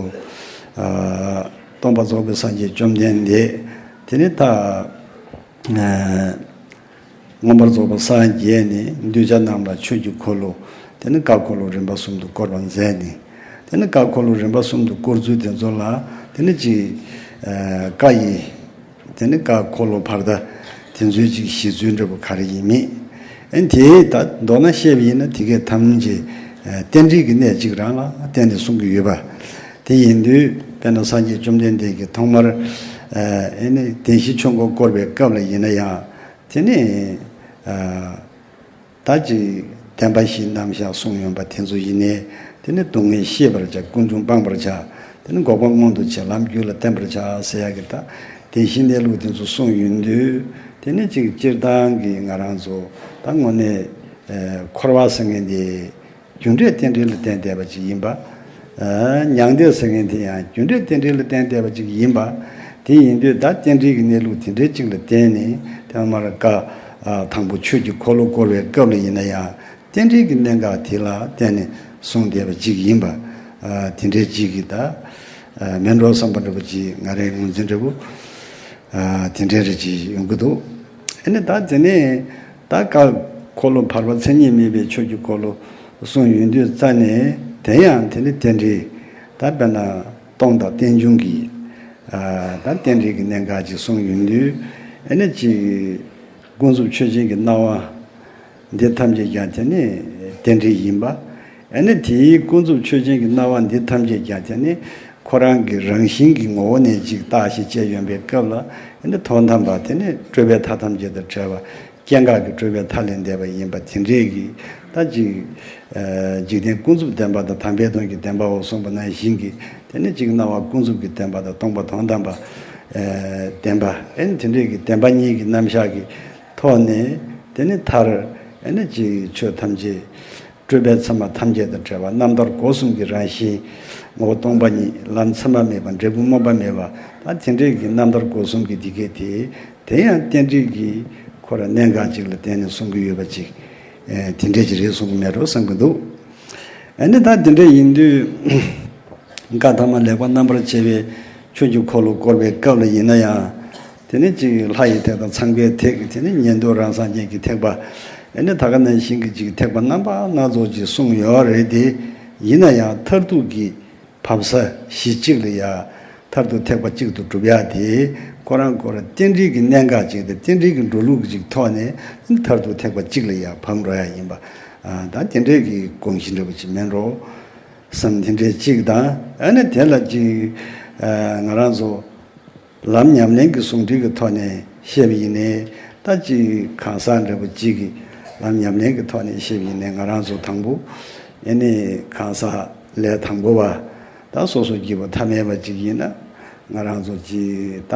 སྟོང་པ་རྫོགས་པའི་སངས་རྒྱས་བཅོམ་ལྡན་འདས་དེ་ནི་ད་མངོན་པར་རྫོགས་པར་སངས་རྒྱས་ནས་གདུལ་བྱ་རྣམས་ལ་ཆོས་ཀྱི་འཁོར་ལོ། དེ་ནི་བཀའ་འཁོར་ལོ་རིམ་པ་གསུམ་དུ་བསྐོར་བ་མཛད་ནས། དེ་ནི་བཀའ་འཁོར་ལོ་རིམ་པ་གསུམ་དུ་བསྐོར་ཚུལ་དེ་ཚོ་ལ་དེ་ནི་ཅིག་བཀའ་ཡི། དེ་ནི་བཀའ་འཁོར་ལོ་བར་ད་དེ་ཚོའི་ཅིག་བཞེད་ཚུལ་འདྲ་པོ་ག་རེ་ཡིན་མིན། ཨེ་དེ་ད་མདོར་ན་བཤད་པ་ཡིན་ན་དེ་གའི་ཐམས་ཅད་རྟེན་འབྲེལ་གྱི་གནད་གཅིག་རང་ལ་བརྟེན་ནས་གསུང་གི་ཡོད་པ། དེ་ཡིན་དུས་དཔེར་ན་སངས་རྒྱས་བཅོམ་ལྡན་འདས་ཀྱིས་ཐོག་མར་ཨེ་ནི་བདེན་བཞིའི་ཆོས་འཁོར་བསྐོར་བའི་སྐབས་ལ་ཡིན་ན་ཡང་། དེ་ནི་ད་ཅིག་བདེན་པ་བཞིའི་རྣམ་གཞག་གསུངས་ཡོད་པ་དེ་ཚོ་ཡིན་ནའི། དེ་ནི་སྡུག་བསྔལ་ཤེས་པར་བྱ། ཀུན་འབྱུང་སྤང་བར་བྱ། དེ་ནི་འགོག་པ་མངོན་དུ་བྱེད། ལམ་རྒྱུད་ལ་བརྟེན་པར་བྱ་ཟེར་ཡག་གི་ད་བདེན་བཞིའི་གནས་ལུགས་དེ་ཚོ་གསུངས་ཡོང་དུས། དེ་ནི་ཅིག་སྤྱིར་བཏང་གི་ང་རང་ཚོ་ད་དངོས་གནས་འཁོར་བ་ཟེར་མཁན་དེ་རྒྱུ་འབྲས་རྟེན་འབྲེལ་ལ་བརྟེན་བསྡད་པ་ཅིག་ཡིན་པ། མྱང་འདས་ཟེར་མཁན་དེ་ཡང་རྒྱུ་འབྲས་རྟེན་འབྲེལ་ལ་བརྟེན་བསྡད་པ་ཅིག་ཡིན་པ། དེ་ཡིན་དུས་ད་རྟེན་འབྲེལ་གྱི་གནས་ལུགས་དེ་འདྲའི་ཅིག་ལ་བརྟེན་ནས་ཐོག་མར་བཀའ་དང་པོ་ཆོས་ཀྱི་འཁོར་ལོ་བསྐོར་བའི་སྐབས་ལ་ཡིན་ན་ཡང་། རྟེན་འབྲེལ་གྱི་གནད་འགག་དེ་ལ་བརྟེན་ནས་གསུངས་བསྡད་པ་ཅིག་ཡིན་པ། དེ་འདྲའི་ཅིག་གི་ད་མེད་འགྲོ་བསམ་པ་འདྲ་པོ་ཅིག་ང་རའི་ངོས་འཛིན་འདྲ་པོ་དེ་འདྲའི་རེ་ཅིག་ཡོང་གི་འདུག་ཨ་ནི་ད་དེ་ནས་ད་བཀའ་འཁོར་ལོ་བར་པ་མཚན་ཉིད་མེད་པའི་ཆོས་ཀྱི་འཁོར་ལོ་གསུངས་ཡོང་དུས་རྩ་ནས་དེ་ཡང་དེ་ནི་རྟེན་འབྲེལ། ད་དཔེར་ན་སྟོང་དང་རྟེན་འབྱུང་གི་ད་རྟེན་འབྲེལ་གྱི་གནད་འགག་ཅིག་གསུངས་ཡོང་དུས། ཨ་ནི་ཅིག་ཀུན་རྫོབ་ཆོས་ཅན་གྱི་སྣང་བ་འདི་ཐམས་ཅད་ཀྱང་དེ་ནི་རྟེན་འབྲེལ་ཡིན་པ། ཨ་ནི་དེའི་ཀུན་རྫོབ་ཆོས་ཅན་གྱི་སྣང་བ་འདི་ཐམས་ཅད་ཀྱང་དེ་ནི་ཁོ་རང་གི་རང་བཞིན་གྱི་ངོ་བོ་ནས་ཅིག་བཏགས་ཤིང་བཅས་ཡོང་པའི་སྐབས་ལ། ཨ་ནི་དོན་དམ་པ་དེ་ནི་སྤྲོས་པའི་མཐའ་ཐམས་ཅད་དང་བྲལ་བ། སྐྱེ་འགག་གི་སྤྲོས་པའི་མཐའ་ལས་འདས་པ་ཡིན་པ་དེ་འདྲས་ཀྱི་ད་ཅིག་འཇིག་རྟེན་ཀུན་རྫོབ་བདེན་པ་དང་དམ་པའི་དོན་གྱི་བདེན་པའོ་གསུངས་པ་ནང་བཞིན་གྱི། དེ་ནི་ཅིག་སྣང་བ་ཀུན་རྫོབ་ཀྱི་བདེན་པ་དང་སྟོང་པ་དོན་དམ་པ་བདེན་པ། ཨེ་ནི་དེ་འདྲས་ཀྱི་བདེན་པ་གཉིས་ཀྱི་རྣམ་གཞག་གི་ཐོག་ནས། དེ་ནི་མཐར་ཨེ་ནི་ཅིག་ཆོས་ཐམས་ཅད་སྤྲོས་པའི་མཚན་མ་ཐམས་ཅད་དང་བྲལ་བ། རྣམ་ཐར་སྒོ་གསུམ་གྱི་རང་བཞིན་ངོ་བོ་སྟོང་པ་ཉིད། ལམ་མཚན་མ་མེད་པ། འབྲས་བུ་སྨོན་པ་མེད་པ། ད་དེ་འདྲས་ཀྱི་རྣམ་ཐར་སྒོ་གསུམ་གྱི་འདི་སྐད་དེ། དེ་ཡང་རྟེན་འབྲེལ་གྱི་ཁོ་ར་གནད་འགག་ཅིག་ལ་བརྟེན་ནས་གསུང་གི་ཡོད་པ་ཅིག་ཨེ་དེ་འདྲས་ཅིག་རེད་གསུང་གི་མེད་འགྲོ་བསམ་གྱི་འདུག་ཨ་ནི་ད་དེ་འདྲས་ཡིན་དུས། བཀའ་ཐ་མ་ལེགས་པར་རྣམ་པར་ཕྱེ་བའི་ཆོས་ཀྱི་འཁོར་ལོ་བསྐོར་བའི་སྐབས་ལ་ཡིན་ན་ཡང་། དེ་ནི་ཅིག་ལྷ་ཡི་ཐེག་དང་ཚངས་པའི་ཐེག་དེ་ནི་ཉན་ཐོས་རང་སངས་རྒྱས་ཀྱི་ཐེག་པ། ཨ་ནི་ད་ག་ནང་བཞིན་གྱི་ཅིག་ཐེག་པ་རྣམ་པ་སྣ་ཚོགས་ཅིག་གསུངས་ཡོད་རེད་དེ། ཡིན་ན་ཡང་མཐར་ཐུག་གི་བབས་ས་གཞི་གཅིག་ལ་ཡ། མཐར་ཐུག་ཐེག་པ་གཅིག་ཏུ་སྒྲུབ་ཡ་དེ་ཁོ་རང་ཁོ་རང་རྟེན་འབྲེལ་གྱི་གནད་འགག་ཅིག་དང་རྟེན་འབྲེལ་གྱི་འགྲོ་ལུགས་ཅིག་ཐོག་ནས་མཐར་ཐུག་ཐེག་པ་གཅིག་ལ་ཡ་བབས་འགྲོ་ཡ་ཡིན་པ། ཨ་ད་དེ་འདྲའི་གི་དགོངས་གཞི་འདྲ་པོ་ཅིག་མེད་འགྲོ་བསམ། དེ་འདྲའི་གཅིག་དང་། ཨ་ནི་དེ་ལ་ཅིག་ཨ་ང་རང་ཚོ་ལམ་ཉམས་ལེན་གྱི་ཟུང་འབྲེལ་གྱི་ཐོག་ནས་བཤད་པ་ཡིན་ནའི། ད་ཅིག་གང་ཟག་འདྲ་པོ་གཅིག་གི་ལམ་ཉམས་ལེན་གྱི་ཐོག་ནས་བཤད་པ་ཡིན་ནའི། ང་རང་ཚོ་དང་པོ་ཨེ་ནི་གང་ཟག་ལས་དང་པོ་བ། ད་སོ་སོ་སྐྱེ་བོ་ཐ་མལ་པ་ཅིག་ཡིན་ན། ང་རང་ཚོ་ཅིག་ད་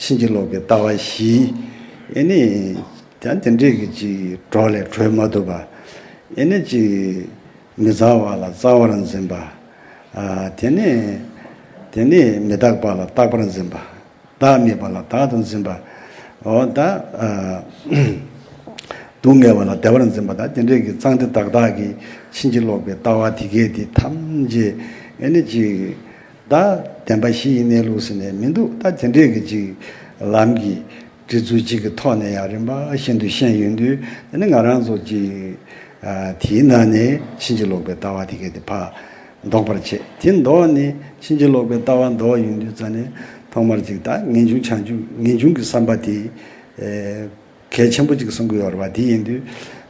ཕྱིན་ཅི་ལོག་པའི་ལྟ་བ་བཞི། ཨེ་ནི་ད་དེ་འདྲས་ཀྱི་ཅིག་གྲོགས་ལས་གྲོལ་མ་ཐུབ་པ། ཨེ་ནི་ཅིག་མི་རྩ་བ་ལ་རྩ་བར་འཛིན་པ། ཨ་དེ་ནས་དེ་ནས་མི་རྟག་པ་ལ་རྟག་པར་འཛིན་པ། བདག་མེད་པ་ལ་བདག་ཏུ་འཛིན་པ། འོ་ད་ཨ་སྡུག་བསྔལ་བ་ལ་བདེ་བར་འཛིན་པ། ད་དེ་འདྲས་ཀྱི་གཙང་སྟེ་བདག་བདག་གི་ཕྱིན་ཅི་ལོག་པའི་ལྟ་བ་དེ་གས་དེ་ཐམས་ཅད་ཨེ་ནི་ཅིག་ད་བདེན་པ་བཞི་ཡི་གནས་ལུགས་ཟེར་ནས་མི་འདུག་ད་དེ་འདྲས་ཀྱི་ཅིག་ལམ་གྱི་འབྲི་ཚུལ་གཅིག་གི་ཐོག་ནས་ཡང་རིམ་པ་བཞིན་དུ་ཤེས་ཡོང་དུས། དེ་ནི་ང་རང་ཚོ་གཅིག་ཨ་དེའི་ནང་ནས་ཕྱིན་ཅི་ལོག་པའི་ལྟ་བ་དེ་གས་དེ་ཕར་ལྡོག་པར་བྱེད། དེ་ལྡོག་ནས་ཕྱིན་ཅི་ལོག་པའི་ལྟ་བ་ལྡོག་ཡོང་དུས་ཙ་ནས་ཐོག་མར་ཅིག་ད་ངེས་འབྱུང་བྱང་ཆུབ་ངེས་འབྱུང་གི་བསམ་པ་དེ་ཨེ་གལ་ཆེན་པོ་ཅིག་གསུང་གི་ཡོད་རེད་བ། དེ་ཡིན་དུས་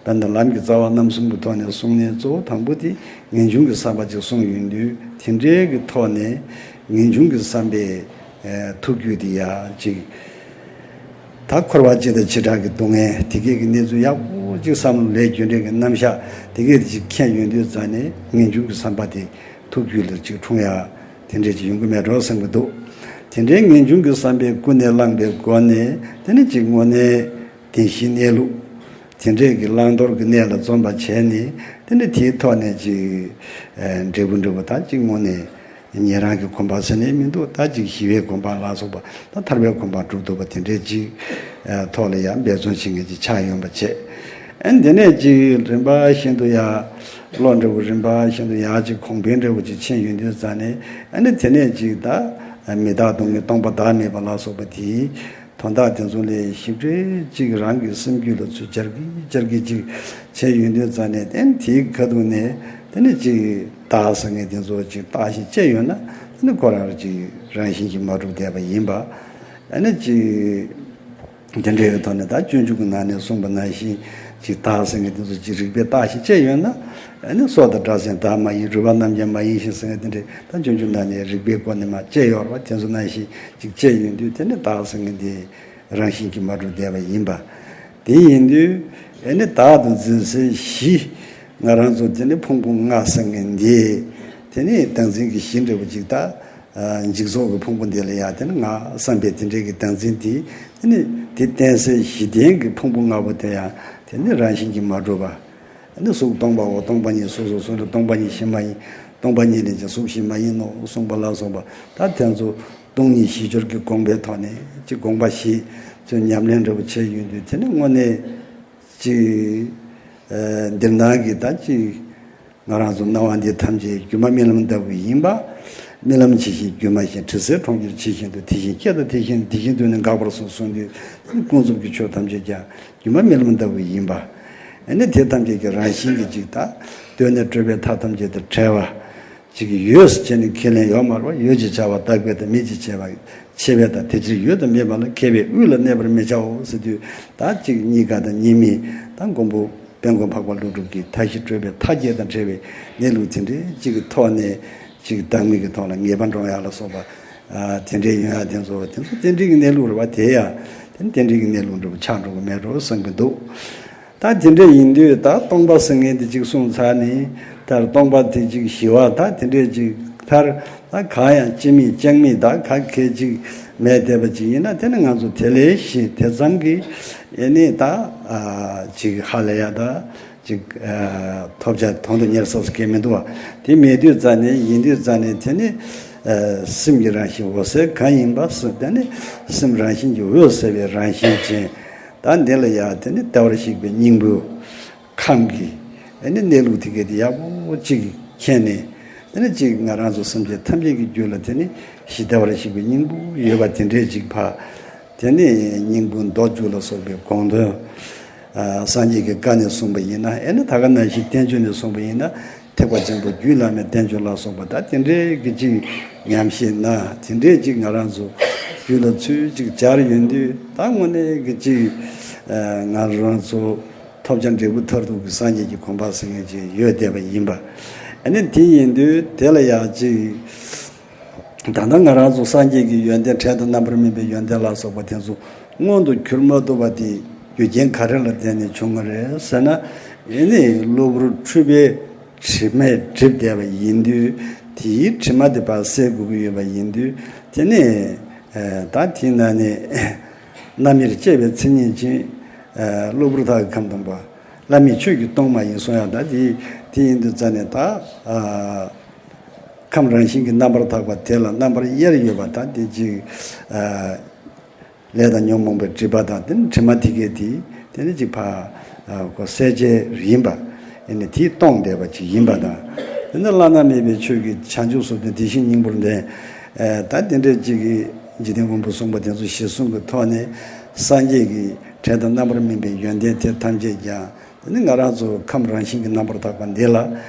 བོད་ནང་ལམ་གྱི་རྩ་བ་རྣམ་གསུམ་གྱི་ཐོག་ནས་གསུངས་ནས། གཙོ་བོ་དང་པོ་དེ་ངེས་འབྱུང་གི་བསམ་པ་ཅིག་གསུངས་ཡོང་དུས། དེ་འདྲའི་གི་ཐོག་ནས་ངེས་འབྱུང་གི་བསམ་པའི་ཨེ་ཐུགས་རྒྱུད་དེ་ཡ་ཅིག་ད་འཁོར་བ་སྤྱི་དང་བྱེ་བྲག་གི་སྡུག་བསྔལ་དེ་གས་ཀྱི་གནས་ཚུལ་ཡག་པོ་ཅིག་བསམ་བློ་ལས་རྒྱུ་འབྲས་ཀྱི་རྣམ་གཞག་དེ་གས་དེ་ཅིག་མཁྱེན་ཡོང་དུས་ཙང་ནས། ངེས་འབྱུང་གི་བསམ་པ་དེ་ཐུགས་རྒྱུད་ལ་ཅིག་འཁྲུངས་ཡ་དེ་འདྲས་ཅིག་ཡོང་གི་མེད་འགྲོ་བསམ་གྱི་འདུག་དེ་འདྲའི་ངེས་འབྱུང་གི་བསམ་པས་ཀུན་ནས་བསླངས་པའི་སྒོ་ནས། དེ་ནི་ཅིག་དངོས་གནས་བདེན་བཞིའི་གནས་ལུགས་དེ་འདྲས་ཀྱི་བླང་དོར་གྱི་གནས་ལ་འཛོམས་པ་བྱས་ནས། དེ་ནི་དེའི་ཐོག་ནས་ཅིག་ཨ་འབྲས་བུ་འབྲས་བུ་ད་ཅིག་དངོས་གནས་ཉན་རང་གི་གོ་འཕང་ཟེར་ནས་མི་འདུག་ད་ཅིག་ཞི་བའི་གོ་འཕང་ལ་སོགས་པ། ད་ཐར་པའི་གོ་འཕང་སྒྲུབ་ཐུབ་པ་དེ་འདྲས་ཅིག་ཨ་ཐོག་ལ་ཡང་འབད་བརྩོན་བྱེད་མཁན་ཅིག་ཆགས་ཡོང་བ་བྱས། ཨ་དེ་ནས་ཅིག་རིམ་པ་བཞིན་དུ་ཡང་བློ་འདྲ་བོ་རིམ་པ་བཞིན་དུ་ཡང་ཅིག་གོང་འཕེལ་འདྲ་བོ་ཅིག་ཕྱིན་ཡོང་དུས་ཙང་ནས། ཨ་ནི་དེ་ནས་ཅིག་ད་མི་རྟག་སྡུག་བསྔལ་སྟོང་པ་བདག་མེད་པ་ལ་སོགས་པ་དེའི་དོན་དག་དེ་ཚོ་ལ་ཞིབ་ཕྲ་ཅིག་རང་གི་སེམས་རྒྱུད་ལ་ཚུར་བཅར་གི་བཅར་གི་ཅིག་བྱས་ཡོང་དུས་ཙང་ནས། དེ་ནི་དེའི་ཁ་ཐུག་ནས་དེ་ནི་ཅིག་བདག་ཟེར་མཁན་དེ་ཚོ་ཅིག་བརྟག་ཞིབ་བྱས་ཡོང་ན། དེ་ནི་ཁོ་རང་ཅིག་རང་བཞིན་གྱིས་མ་གྲུབ་བསྡད་པ་ཡིན་པ། ཨ་ནི་ཅིག་དེ་འདྲའི་ཐོག་ནས་ད་སྤྱོད་འཇུག་གི་ནང་ནས་གསུངས་པ་ནང་བཞིན་ཅིག་བདག་ཟེར་མཁན་དེ་ཚོ་ཅིག་རིགས་པས་བརྟག་ཞིབ་བྱས་ཡོང་ན། ཨ་ནི་སྲོག་དང་སྒྲ་ཟེར་བདག་མ་ཡིན། རུས་པ་རྣམས་ཀྱང་མ་ཡིན་ཞིང་ཟེར་མཁན་དེ་འདྲའི་ད་སྤྱོད་འཇུག་ནང་ནས་རིགས་པའི་སྒོ་ནས་མར་དཔྱད་ཡོད་རེད་པ། དེ་ཚོ་ནང་བཞིན་ཅིག་དཔྱད་ཡོང་དུས། དེ་ནི་བདག་ཟེར་མཁན་དེ་རང་བཞིན་གྱིས་མ་གྲུབ་བསྡད་པ་ཡིན་པ། དེ་ཡིན་དུས་ཨ་ནི་བདག་ཏུ་འཛིན་སའི་གཞི། ང་རང་ཚོ་དེ་ནི་ཕུང་པོ་ལྔ་ཟེར་མཁན་འདི། དེ་ནི་བདག་འཛིན་གྱི་གཞི་འདྲ་བོ་ཅིག་ད་ཨ་འཇིག་ཚོགས་ཀྱི་ཕུང་པོ་འདི་ལ་ཡ་དེ་ནི་ང་བསམ་པའི་དེ་འདྲའི་གི་བདག་འཛིན་དེ། དེ་ནི་དེ་བརྟེན་སའི་གཞི་རྟེན་གྱི་ཕུང་པོ་ལྔ་པོ་དེ་ཡང་དེ་ནི་རང་བཞིན་གྱིས་མ་གྲུབ་པ། ཨ་ནི་གཟུགས་སྟོང་པའོ། སྟོང་པ་ཉིད་གཟུགས་སོ། གཟུགས་ནི་སྟོང་པ་ཉིད་གཞི་མ་ཡིན། སྟོང་པ་ཉིད་ལས་ཀྱང་གཟུགས་གཞན་མ་ཡིན་ནོ་གསུངས་པ་ལ་སོགས་པ། ད་དེ་ཚོ་སྟོང་ཉིད་གཞི་སྦྱོར་གྱི་དགོངས་པའི་ཐོག་ནས་ཅིག་དགོངས་པ་བཞི་ཚོའི་ཉམས་ལེན་འདྲ་བོ་བྱས་ཡོང་དུས། དེ་ནི་དངོས་གནས་ཅིག་ཨ་འདིར་སྣང་གི་ད་ཅིག་ང་རང་ཚོ་སྣང་བ་འདི་ཐམས་ཅད་སྒྱུ་མ་རྨི་ལམ་ལྟ་བུ་ཡིན་པ། རྨི་ལམ་ཇི་བཞིན་སྒྱུ་མ་བཞིན། དྲི་ཟའི་གྲོང་ཁྱེར་ཇི་བཞིན་དུ། དེ་བཞིན་སྐྱེ་དང་དེ་བཞིན་དེ་བཞིན་དུ་ནི་འགག་པར་གསུངས་གསུངས་དུས། ཀུན་རྫོབ་ཀྱི་ཆོས་ཐམས་ཅད་ཀྱང་སྒྱུ་མ་རྨི་ལམ་ལྟ་བུ་ཡིན་པ། ཨ་ནི་དེ་ཐམས་ཅད་ཀྱི་རང་བཞིན་གྱིས་ཅིག་ད་གདོད་ནས་སྤྲོས་པའི་མཐའ་ཐམས་ཅད་དང་བྲལ་བ་ཅིག་ཡོད་ཟེར་བྱས་ནས་ཁས་ལེན་ཡོད་མ་རེད་པ། ཡོད་ཅེས་བྱ་བ་རྟག་པའི་དང་མེད་ཅེས་བྱ་བ་ཆད་པའི་དང་། དེ་ཕྱིར་ཡོད་དང་མེད་པ་ལ། མཁས་པས་དབུས་ལ་གནས་པར་མི་བྱའོ་ཟེར་དུས། ད་ཅིག་གཉིས་ཀ་དང་གཉིས་མེད་དང་མགོན་པོ་དཔལ་མགོན་འཕགས་པ་ཀླུ་སྒྲུབ་ཀྱི་མཐའ་བཞི་སྤྲོས་པའི་མཐའ་བརྒྱད་དང་བྲལ་བའི་གནས་ལུགས་དེ་འདྲའི་ཅིག་གི་ཐོག་ནས། ཅིག་བདག་མེད་ཀྱི་ཐོག་ལ་ངེས་པ་འདྲོངས་ཡག་ལ་སོགས་པ། ཨ་དེ་འདྲའི་ཡོང་ཡག་དེ་ཚོ་དེ་ཚོ་དེ་འདྲའི་གི་གནས་ལུགས་རེད་པ། དེ་ཡང་དེ་དེ་འདྲའི་གི་གནས་ལུགས་འདྲ་པོ་ཆགས་འགྲོ་གི་མེད་འགྲོ་བསམ་གི་འདུག་ད་དེ་འདྲ་ཡིན་དུས་ད་སྟོང་པ་ཟེར་མཁན་དེ་ཅིག་གསུངས་ཚར་ནས། ད་སྟོང་པ་དེ་ཅིག་ཞི་བ་ད་དེ་འདྲས་ཅིག་མཐར་ད་གང་ཡང་སྤྱི་མེད་ཅང་མེད་ད་ག་གེ་ཅིག་མེད་བསྡད་པ་ཅིག་ཡིན་ན། དེ་ནི་ང་ཚོ་དེ་ལས་ཤེས་དེ་ཙམ་གྱིས་ཨེ་ནི་ད་ཨ་ཅིག་ཧ་ལས་ཡ་ད་ཅིག་ཨ་ཐོབ་བྱ་དོན་དུ་གཉེར་ས་ཟེར་མཁན་མི་འདུག་བ། དེ་མེད་དུས་ཙང་ནས་ཡིན་དུས་ཙང་ནས་དེ་ནི་ཨ་སེམས་ཀྱི་རང་བཞིན་འོད་གསལ་གང་ཡིན་པ་ཟེར། དེ་ནི་སེམས་རང་བཞིན་གྱིས་འོད་གསལ་བའི་རང་བཞིན་ཅན། ད་འདི་ལ་ཡང་དེ་ནི་བདེ་བར་གཤེགས་པའི་སྙིང་པོ་ཁམས་ཀྱི་ཨ་ནི་གནས་ལུགས་དེ་གའི་དེ་ཡག་པོ་ཅིག་མཁྱེན་ནས། དེ་ནི་ཅིག་ང་རང་ཚོ་སེམས་ཅན་ཐམས་ཅད་ཀྱི་རྒྱུད་ལ་དེ་ནི་གཞི་བདེ་བར་གཤེགས་པའི་སྙིང་པོ་ཡོད་པ་དེ་འདྲས་ཅིག་ཕ། དེ་ནི་སྙིང་པོ་མདོ་རྒྱུད་ལ་སོགས་པའི་དགོངས་དོན། ཨ་སངས་རྒྱས་ཀྱི་བཀའ་ནས་གསུངས་པ་ཡིན་ན། ཨ་ནི་ད་ག་ནང་བཞིན་བསྟན་བཅོས་ནས་གསུངས་པ་ཡིན་ན། ཐེག་པ་ཆེན་པོ་རྒྱུད་བླ་མའི་བསྟན་བཅོས་ལ་སོགས་པ་ད་དེ་འདྲའི་གི་ཅིག་ཉམས་བཞེས་ན། དེ་འདྲའི་ཅིག་ང་རང་ཚོ་རྒྱུད་ལ་ཚུར་ཅིག་སྦྱར་ཡོང་དུས། ད་དངོས་གནས་ཀྱི་ཅིག་ཨ་ང་རང་ཚོ་ཐོབ་བྱ་འབྲས་བུ་མཐར་ཐུག་གི་སངས་རྒྱས་ཀྱི་གོ་འཕང་ཟེར་མཁན་ཅིག་ཡོད་བསྡད་པ་ཡིན་པ། ཨ་ནི་དེ་ཡིན་དུས་དེ་ལ་ཡང་ཅིག་ད་ལྟ་ང་རང་ཚོ་སངས་རྒྱས་ཀྱི་ཡོན་ཏན། བྲན་དུ་རྣམ་པར་སྨིན་པའི་ཡོན་ཏན་ལ་སོགས་པ་དེ་ཚོ་མངོན་དུ་གྱུར་མ་ཐུབ་པ་དེ་རྒྱུ་རྐྱེན་ག་རེ་ལ་བརྟེན་ནས་བྱུང་བ་རེད་ཟེར་ན། ཨེ་ནི་གློ་བུར་འཁྲུལ་པའི་དྲི་མས་བསྒྲིབས་བསྡད་པ་ཡིན་དུས། དེའི་དྲི་མ་དེ་ཕར་སེལ་དགོས་ཀྱི་ཡོད་པ་ཡིན་དུས། དེ་ནས་ཨ་ད་དེའི་ནང་ནས་རྣམ་དབྱེར་བཅས་པའི་མཚན་ཉིད་ཅན། ཨ་གློ་བུར་དག་གི་ཁམས་སྟོང་པ། བླ་མེད་ཆོས་ཀྱི་སྟོང་མ་ཡིན་གསུང་ཡག་ད་དེ་དེ་ཡིན་དུས་ཙང་ནས། ད་ཨ་ཁམས་རང་བཞིན་གྱིས་རྣམ་པར་དག་པ་དེ་ལ་རྣམ་པར་དབྱེར་ཡོད་པ་དང་། དེ་ཅིག་ཨ་ལས་དང་ཉོན་མོངས་པའི་སྒྲིབ་པ་དང་། དེ་ནི་དྲི་མ་དེ་གས་དེ་དེ་ནི་ཅིག་ཕར་ཨ་ཁོ་སེལ་བྱེད་ཡིན་པ། ཨེ་ནི་དེས་སྟོང་བསྡད་པ་ཅིག་ཡིན་པ་དང་། དེ་ནི་བླ་ན་མེད་པའི་ཆོས་ཀྱི་བྱང་ཆུབ་སོ་བདུན། དེ་བཞིན་སྙིང་པོར་ལྡན། ཨ་ད་དེ་འདྲ་ཅིག་གི་འཇིག་རྟེན་མགོན་པོ་གསུངས་པ་དེ་ཚོ་གཞིར་བཟུང་གི་ཐོག་ནས། སངས་རྒྱས་ཀྱི་བྲན་དུ་རྣམ་པར་སྨིན་པའི་ཡོན་ཏན་དེ་ཐམས་ཅད་ཀྱང་། དེ་ནི་ང་རང་ཚོ་ཁམས་རང་བཞིན་གྱིས་རྣམ་པར་དག་པ་འདི་ལ་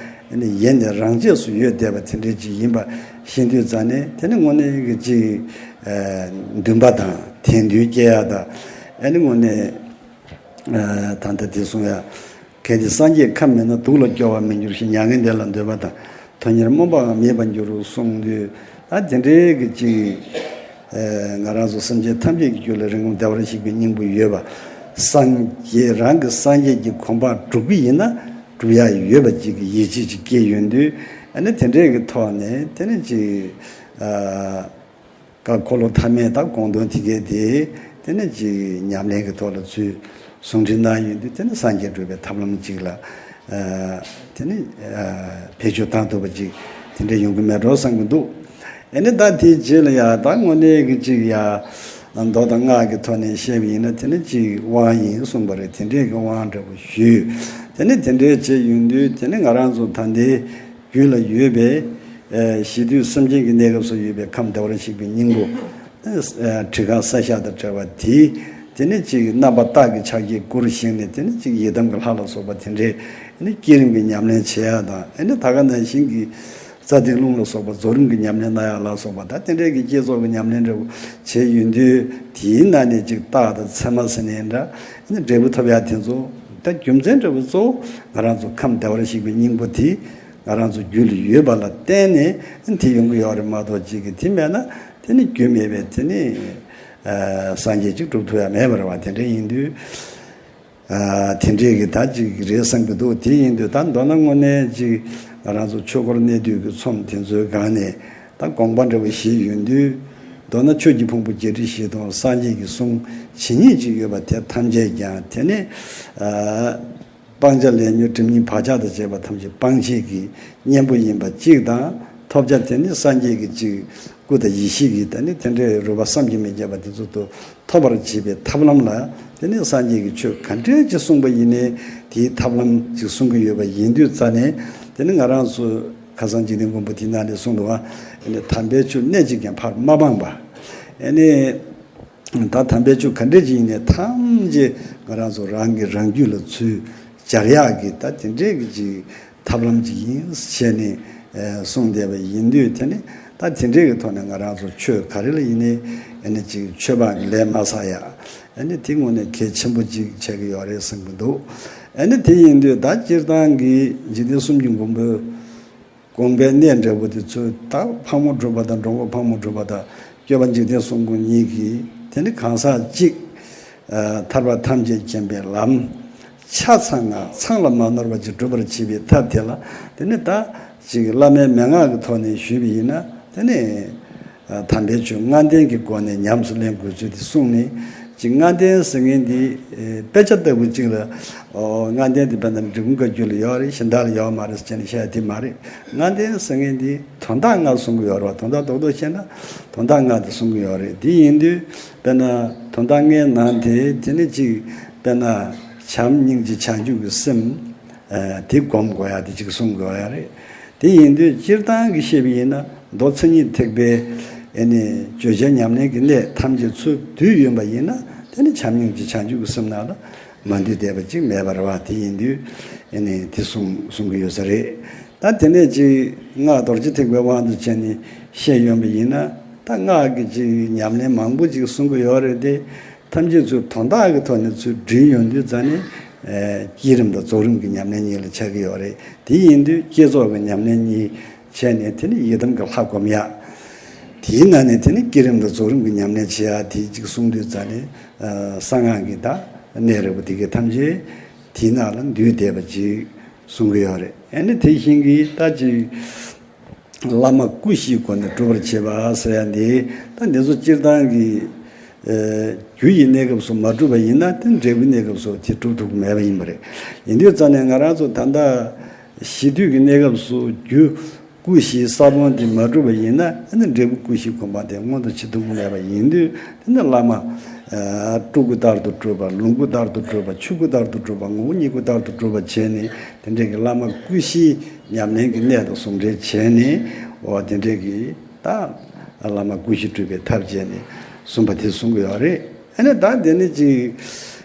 ནི་ཡེ་ནས་རང་རྒྱས་སུ་ཡོད་བསྡད་པ་དེ་འདྲ་ཅིག་ཡིན་པ་ཤེས་དུས་ཙང་ནས། དེ་ནི་དངོས་གནས་ཀྱི་ཅིག་ཨ་འདུན་པ་དང་དད་འདུན་སྐྱེ་ཡ་དང་། ཨ་ནི་དངོས་གནས་ཨ་ད་ལྟ་དེ་གསུང་ཡ། གལ་ཏེ་སངས་རྒྱས་ཁམས་མེད་ན། དུག་ལ་སྐྱོ་བར་མི་འགྱུར་ཞིང་། མྱ་ངན་འདས་ལ་འདོད་པ་དང་། དོན་གཉེར་སྨོན་པའང་མེད་པར་འགྱུར་གསུངས་དུས། ད་དེ་འདྲའི་གི་ཅིག་ཨ་ང་རང་ཚོ་སེམས་ཅན་ཐམས་ཅད་ཀྱི་རྒྱུད་ལ་རིང་སྒོམ་བདེ་བར་གཤེགས་པའི་སྙིང་པོ་ཡོད་པ། སངས་རྒྱས་རང་གི་སངས་རྒྱས་ཀྱི་གོ་འཕང་སྒྲུབ་ཀྱི་ཡིན་ན་སྒྲུབ་ཡ་ཡོད་པ་ཅིག་གི་ཡིད་ཆེས་ཅིག་སྐྱེས་ཡོང་དུས། ཨ་ནི་དེ་འདྲའི་གི་ཐོག་ནས་དེ་ནི་ཅིག་ཨ་ཀ་འཁོར་ལོ་ཐ་མའི་ད་དགོངས་དོན་དེ་གའི་དེ་དེ་ནི་ཅིག་ཉམས་ལེན་གྱི་ཐོག་ལ་ཚུར་ཟུང་འབྲེལ་གནང་ཡོང་དུས། དེ་ནི་སངས་རྒྱས་སྒྲུབ་པའི་ཐབས་ལམ་ཅིག་ལ་ཨ་དེ་ནི་ཨ་བེད་སྤྱོད་བཏང་ཐུབ་པ་ཅིག་དེ་འདྲ་ཡོང་གི་མེད་འགྲོ་བསམ་གྱི་འདུག་ཨ་ནི་ད་དེའི་རྗེས་ལ་ཡ་ད་དངོས་གནས་ཀྱི་ཅིག་ཡ་མདོ་དང་སྔགས་ཀྱི་ཐོག་ནས་བཤད་པ་ཡིན་ན། དེ་ནི་ཅིག་དབང་ཡིན་གསུངས་པ་རེད། དེ་འདྲའི་གི་དབང་འདྲ་པོ་ཞུས། དེ་ནི་དེ་འདྲའི་བྱས་ཡོང་དུས། དེ་ནི་ང་རང་ཚོ་ད་ལྟའི་རྒྱུད་ལ་ཡོད་པའི་ཨ་གཞི་དུས་སེམས་ཅན་གྱི་གནས་སྐབས་སུ་ཡོད་པའི་ཁམས་བདེ་བར་གཤེགས་པའི་སྙིང་པོ། ཨ་གྲི་གང་ས་བཞག་དང་བྲལ་བ་དེ། དེ་ནི་ཅིག་རྣམ་པར་དག་གི་ཕྱག་རྒྱའི་སྐུར་བཞེངས་ནས། དེ་ནི་ཅིག་ཡི་དམ་གྱི་ལྷ་ལ་སོགས་པ་དེ་འདྲའི་ནི་བསྐྱེད་རིམ་གྱི་ཉམས་ལེན་བྱེད་ཡ་དང་། ཨ་ནི་ད་ག་ནང་བཞིན་གྱི་རྩ་གཏེར་ལུང་ལ་སོགས་པ་རྫོགས་རིམ་གྱི་ཉམས་ལེན་གནང་ཡ་ལ་སོགས་པ། ད་དེ་འདྲའི་གི་བསྐྱེད་རྫོགས་ཀྱི་ཉམས་ལེན་འདྲ་བོ་བྱས་ཡོང་དུས། དེའི་ནང་ནས་ཅིག་རྟགས་དང་མཚན་མ་ཟེར་ནའི་འདྲ། ཨ་ནི་འབྲས་བུ་ཐོབ་ཡ་དེ་ཚོ། ད་རྒྱུ་མཚན་འདྲ་བོ་གཙོ་བོ་ང་རང་ཚོ་ཁམས་བདེ་བར་གཤེགས་པའི་སྙིང་པོ་དེ་ང་རང་ཚོ་རྒྱུད་ལ་ཡོད་པ་ལ་བརྟེན་ནས་དེ་ཡོང་གི་ཡོད་རེད་མ་གཏོགས། ཅིག་གི་དེ་མེད་ན་དེ་ནི་རྒྱུ་མེད་པས། དེ་ནི་ཨ་སངས་རྒྱས་ཅིག་སྒྲུབ་ཐུབ་ཡ་མེད་པ་རེད་བ། དེ་འདྲ་ཡིན་དུས་ཨ་དེ་འདྲའི་གི་ད་ཅིག་རེད་བསམ་གྱི་འདུག་དེ་ཡིན་དུས་ད་མདོར་ན་དངོས་གནས་ཅིག་ང་རང་ཚོ་ཆོས་འཁོར་གནས་དུས་ཀྱི་ཚོམས་དེ་ཚོའི་སྒང་ནས་ད་དགོངས་པ་འདྲ་བོ་བཞེས་ཡོང་དུས། མདོར་ན་ཆོས་ཀྱི་ཕུང་པོ་བརྒྱད་ཁྲི་བཞི་སྟོང་སངས་རྒྱས་ཀྱི་གསུང་ཇི་སྙེད་ཅིག་ཡོད་པ་དེ་ཐམས་ཅད་ཀྱང་དེ་ནི་ཨ་སྤང་བྱ་ལས་ཉོན་སྒྲིབ་གཉིས་བག་ཆགས་དང་བཅས་པ་ཐམས་ཅད་སྤང་བྱེད་ཀྱི་གཉེན་པོ་ཡིན་པ་གཅིག་དང་། ཐོབ་བྱ་དེ་ནི་སངས་རྒྱས་ཀྱི་ཅིག་སྐུ་དང་ཡེ་ཤེས་ཀྱི་ད་ནི་དེ་འདྲའི་རོལ་པ་བསམ་གྱིས་མི་ཁྱབ་པ་དེ་ཚོ་དུ་ཐོབ་པར་བྱེད་པའི་ཐབས་ལམ་ལ། དེ་ནི་སངས་རྒྱས་ཀྱིས་ཆོས་ག་འདྲས་ཅིག་གསུངས་པ་ཡིན་ནའི་དེའི་ཐབས་ལམ་ཅིག་གསུང་གི་ཡོད་པ་ཡིན་དུས་ཙ་ནས། དེ་ནི་ང་རང་ཚོ་ཁ་སང་འཇིག་རྟེན་མགོན་པོ་དེའི་ནང་ནས་གསུངས་འདུག་བ། ཨ་ནི་དམ་པའི་ཆོས་སྣེ་གཅིག་ཀྱང་ཕར་མ་སྤངས་པ། ཨ་ནི་ད་དམ་པའི་ཆོས་ག་འདྲས་ཅིག་ཡིན་ནའི་ཐམས་ཅད་ང་རང་ཚོ་རང་གིས་རང་རྒྱུད་ལ་ཚུར་སྦྱར་ཡག་གི་ད་དེ་འདྲས་ཀྱི་ཅིག་ཐབས་ལམ་ཅིག་ཡིན་བྱས་ནས་ཨ་གསུངས་བསྡད་པ་ཡིན་དུས། དེ་ནི་ད་དེ་འདྲས་ཀྱི་ཐོག་ནས་ང་རང་ཚོ་ཆོས་ག་རེ་ལ་ཡིན་ནའི་ཨ་ནི་ཅིག་ཆོས་འབངས་ཀྱི་ལས་མ་བསགས་ཡ། ཨ་ནི་དེ་དངོས་གནས་གལ་ཆེན་པོ་ཅིག་ཆགས་ཀྱི་ཡོད་རེད་བསམ་གྱི་འདུག་ཨ་ནི་དེ་ཡིན་དུས་ད་སྤྱིར་བཏང་གི་འཇིག་རྟེན་གསུམ་གྱི་མགོན་པོའི་དགོངས་པའི་གནད་འདྲ་བོ་དེ་ཚོ། ད་ཕག་མོ་གྲུ་པ་དང་འགྲོ་མགོན་ཕག་མོ་གྲུ་པ་དང་སྐྱོབ་པ་འཇིག་རྟེན་གསུམ་མགོན་གཉིས་ཀྱིས་དེ་ནི་གང་ཟག་གཅིག་ཨ་ཐར་པ་ཐམས་ཅད་མཁྱེན་པའི་ལམ་ཆ་ཚང་ང་ཚང་ལ་མ་ནོར་བ་ཅིག་སྒྲུབ་པར་བྱེད་པའི་ཐབས་དེ་ལ། དེ་ནི་ད་ཅིག་བླ་མའི་མན་ངག་གི་ཐོག་ནས་ཞུས་པ་ཡིན་ན། དེ་ནི་ཨ་དམ་པའི་ཆོས་ལྔ་ལྡན་གྱི་སྒོ་ནས་ཉམས་སུ་ལེན་དགོས་ཚུལ་དེ་གསུངས་ནས། ཅིག་ལྔ་ལྡན་ཟེར་མཁན་འདི་ཨེ་དཔེ་ཆ་ལྟ་བུ་ཅིག་ལ། ཨོ་ལྔ་ལྡན་འདི་དཔེར་ན་འབྲི་གུང་བཀའ་བརྒྱུད་ལ་ཡོད་རེད། གཞན་དག་ལ་ཡོད་མ་རེད་ཟེར་ནས་བཤད་ཡ་དེ་མ་རེད། ལྔ་ལྡན་ཟེར་མཁན་འདི་དོན་དག་ལྔ་གསུང་གི་ཡོད་རེད་བ། དོན་དག་རྡོག་རྡོག་བཤད་ན་དོན་དག་ལྔ་དེ་གསུང་གི་ཡོད་རེད། དེ་ཡིན་དུས་དཔེར་ན་དོན་དག་ལྔའི་ནང་དེ་དེ་ནི་ཅིག་དཔེར་ན་བྱམས་སྙིང་རྗེ་བྱང་ཆུབ་ཀྱི་སེམས་ཨ་དེ་སྒོམ་དགོས་ཡ་དེ་ཅིག་གསུང་དགོས་ཡ་རེད། དེ་ཡིན་དུས་སྤྱིར་བཏང་གི་བཤད་པ་ཡིན་ན། མདོ་མཚན་ཉིད་ཐེག་པའི་ཨེ་ནི་བརྗོད་བྱའི་ཉམས་ལེན་གྱི་གནད་ཐམས་ཅད་ཚུར་བསྡུས་ཡོང་བ་ཡིན་ན། དེ་ནི་བྱམས་སྙིང་རྗེ་བྱང་ཆུབ་ཀྱི་སེམས་ནང་ལ་མ་འདུས་བསྡད་པ་ཅིག་མེད་པ་རེད་བ། དེ་ཡིན་དུས་ཨེ་ནི་དེ་གསུང་གསུང་གི་ཡོད་ས་རེད། ད་དེ་ནས་ཅིག་སྔགས་རྡོ་རྗེ་ཐེག་པའི་དབང་དུ་བྱས་ནས་བཤད་ཡོང་བ་ཡིན་ན། ད་སྔགས་ཀྱི་ཅིག་ཉམས་ལེན་མང་པོ་ཅིག་གསུང་གི་ཡོད་རེད་དེ། ཐམས་ཅད་ཚུར་དོན་དག་གི་ཐོག་ནས་ཚུར་འདྲིས་ཡོང་དུས་ཙ་ནས་ཨེ་བསྐྱེད་རིམ་དང་རྫོགས་རིམ་གྱི་ཉམས་ལེན་གཉིས་ལ་ཆགས་ཀྱི་ཡོད་རེད། དེ་ཡིན་དུས་བསྐྱེད་རྫོགས་ཀྱི་ཉམས་ལེན་གཉིས་བྱས་ནས། དེ་ནི་ཡི་དམ་གྱི་ལྷ་སྒོམ་ཡ། དེའི་ནང་ནས་དེ་ནི་བསྐྱེད་རིམ་དང་རྫོགས་རིམ་གྱི་ཉམས་ལེན་བྱེད་ཡ་དེ་གཅིག་གསུངས་དུས་ཙ་ནས། ཨ་གསང་སྔགས་ཀྱི་ད་གནད་རེད་པོ་དེ་གའི་ཐམས་ཅད་དེའི་ནང་ལ་འདུས་བསྡད་པ་ཅིག་གསུང་གི་ཡོད་རེད། ཨ་ནི་དེ་བཞིན་གྱི་ད་ཅིག་བླ་མ་སྐུ་བཞིའི་སྒོ་ནས་སྒྲུབ་པར་བྱེད་པ་ཟེར་ཡ་འདི། ད་འདི་ཚོ་སྤྱིར་བཏང་གི་ཨེ་རྒྱུ་ཡི་གནས་སྐབས་སུ་མ་གྲུབ་པ་ཡིན་ན། དེ་འབྲས་བུའི་གནས་སྐབས་སུ་དེ་གྲུབ་ཐུབ་ཀྱི་མེད་པ་ཡིན་པ་རེད། ཡིན་དུས་ཙ་ནས་ང་རང་ཚོ་ད་ལྟ་གཞི་དུས་ཀྱི་གནས་སྐབས་སུ་རྒྱུ་སྐུ་བཞིའི་ས་བོན་དེ་མ་གྲུབ་པ་ཡིན་ན། ཨ་ནི་འབྲས་བུ་སྐུ་བཞིའི་གོ་འཕང་དེ་མངོན་དུ་བྱེད་ཐུབ་ཀྱི་མེད་པ་ཡིན་དུས། དེ་ནི་བླ་མ་ཨ་སྤྲུལ་སྐུ་ལྟར་དུ་སྤྲུལ་པ། ལོངས་སྐུ་ལྟར་དུ་སྤྲུལ་པ། ཆོས་སྐུ་ལྟར་དུ་སྤྲུལ་པ། ངོ་བོ་ཉིད་སྐུ་ལྟར་དུ་སྤྲུལ་པ་བྱས་ནས། དེ་འདྲའི་གི་བླ་མ་སྐུ་བཞིའི་ཉམས་ལེན་གྱི་གནད་དང་ཟུང་འབྲེལ་བྱས་ནས། འོ་དེ་འདྲའི་གི་ད་བླ་མ་སྐུ་བཞི་སྤྲུལ་པའི་ཐབས་བྱས་ནས་གསུངས་པ་དེ་གསུང་གི་ཡོད་རེད། ཨ་ནི་ད་དེ་ནི་ཅིག་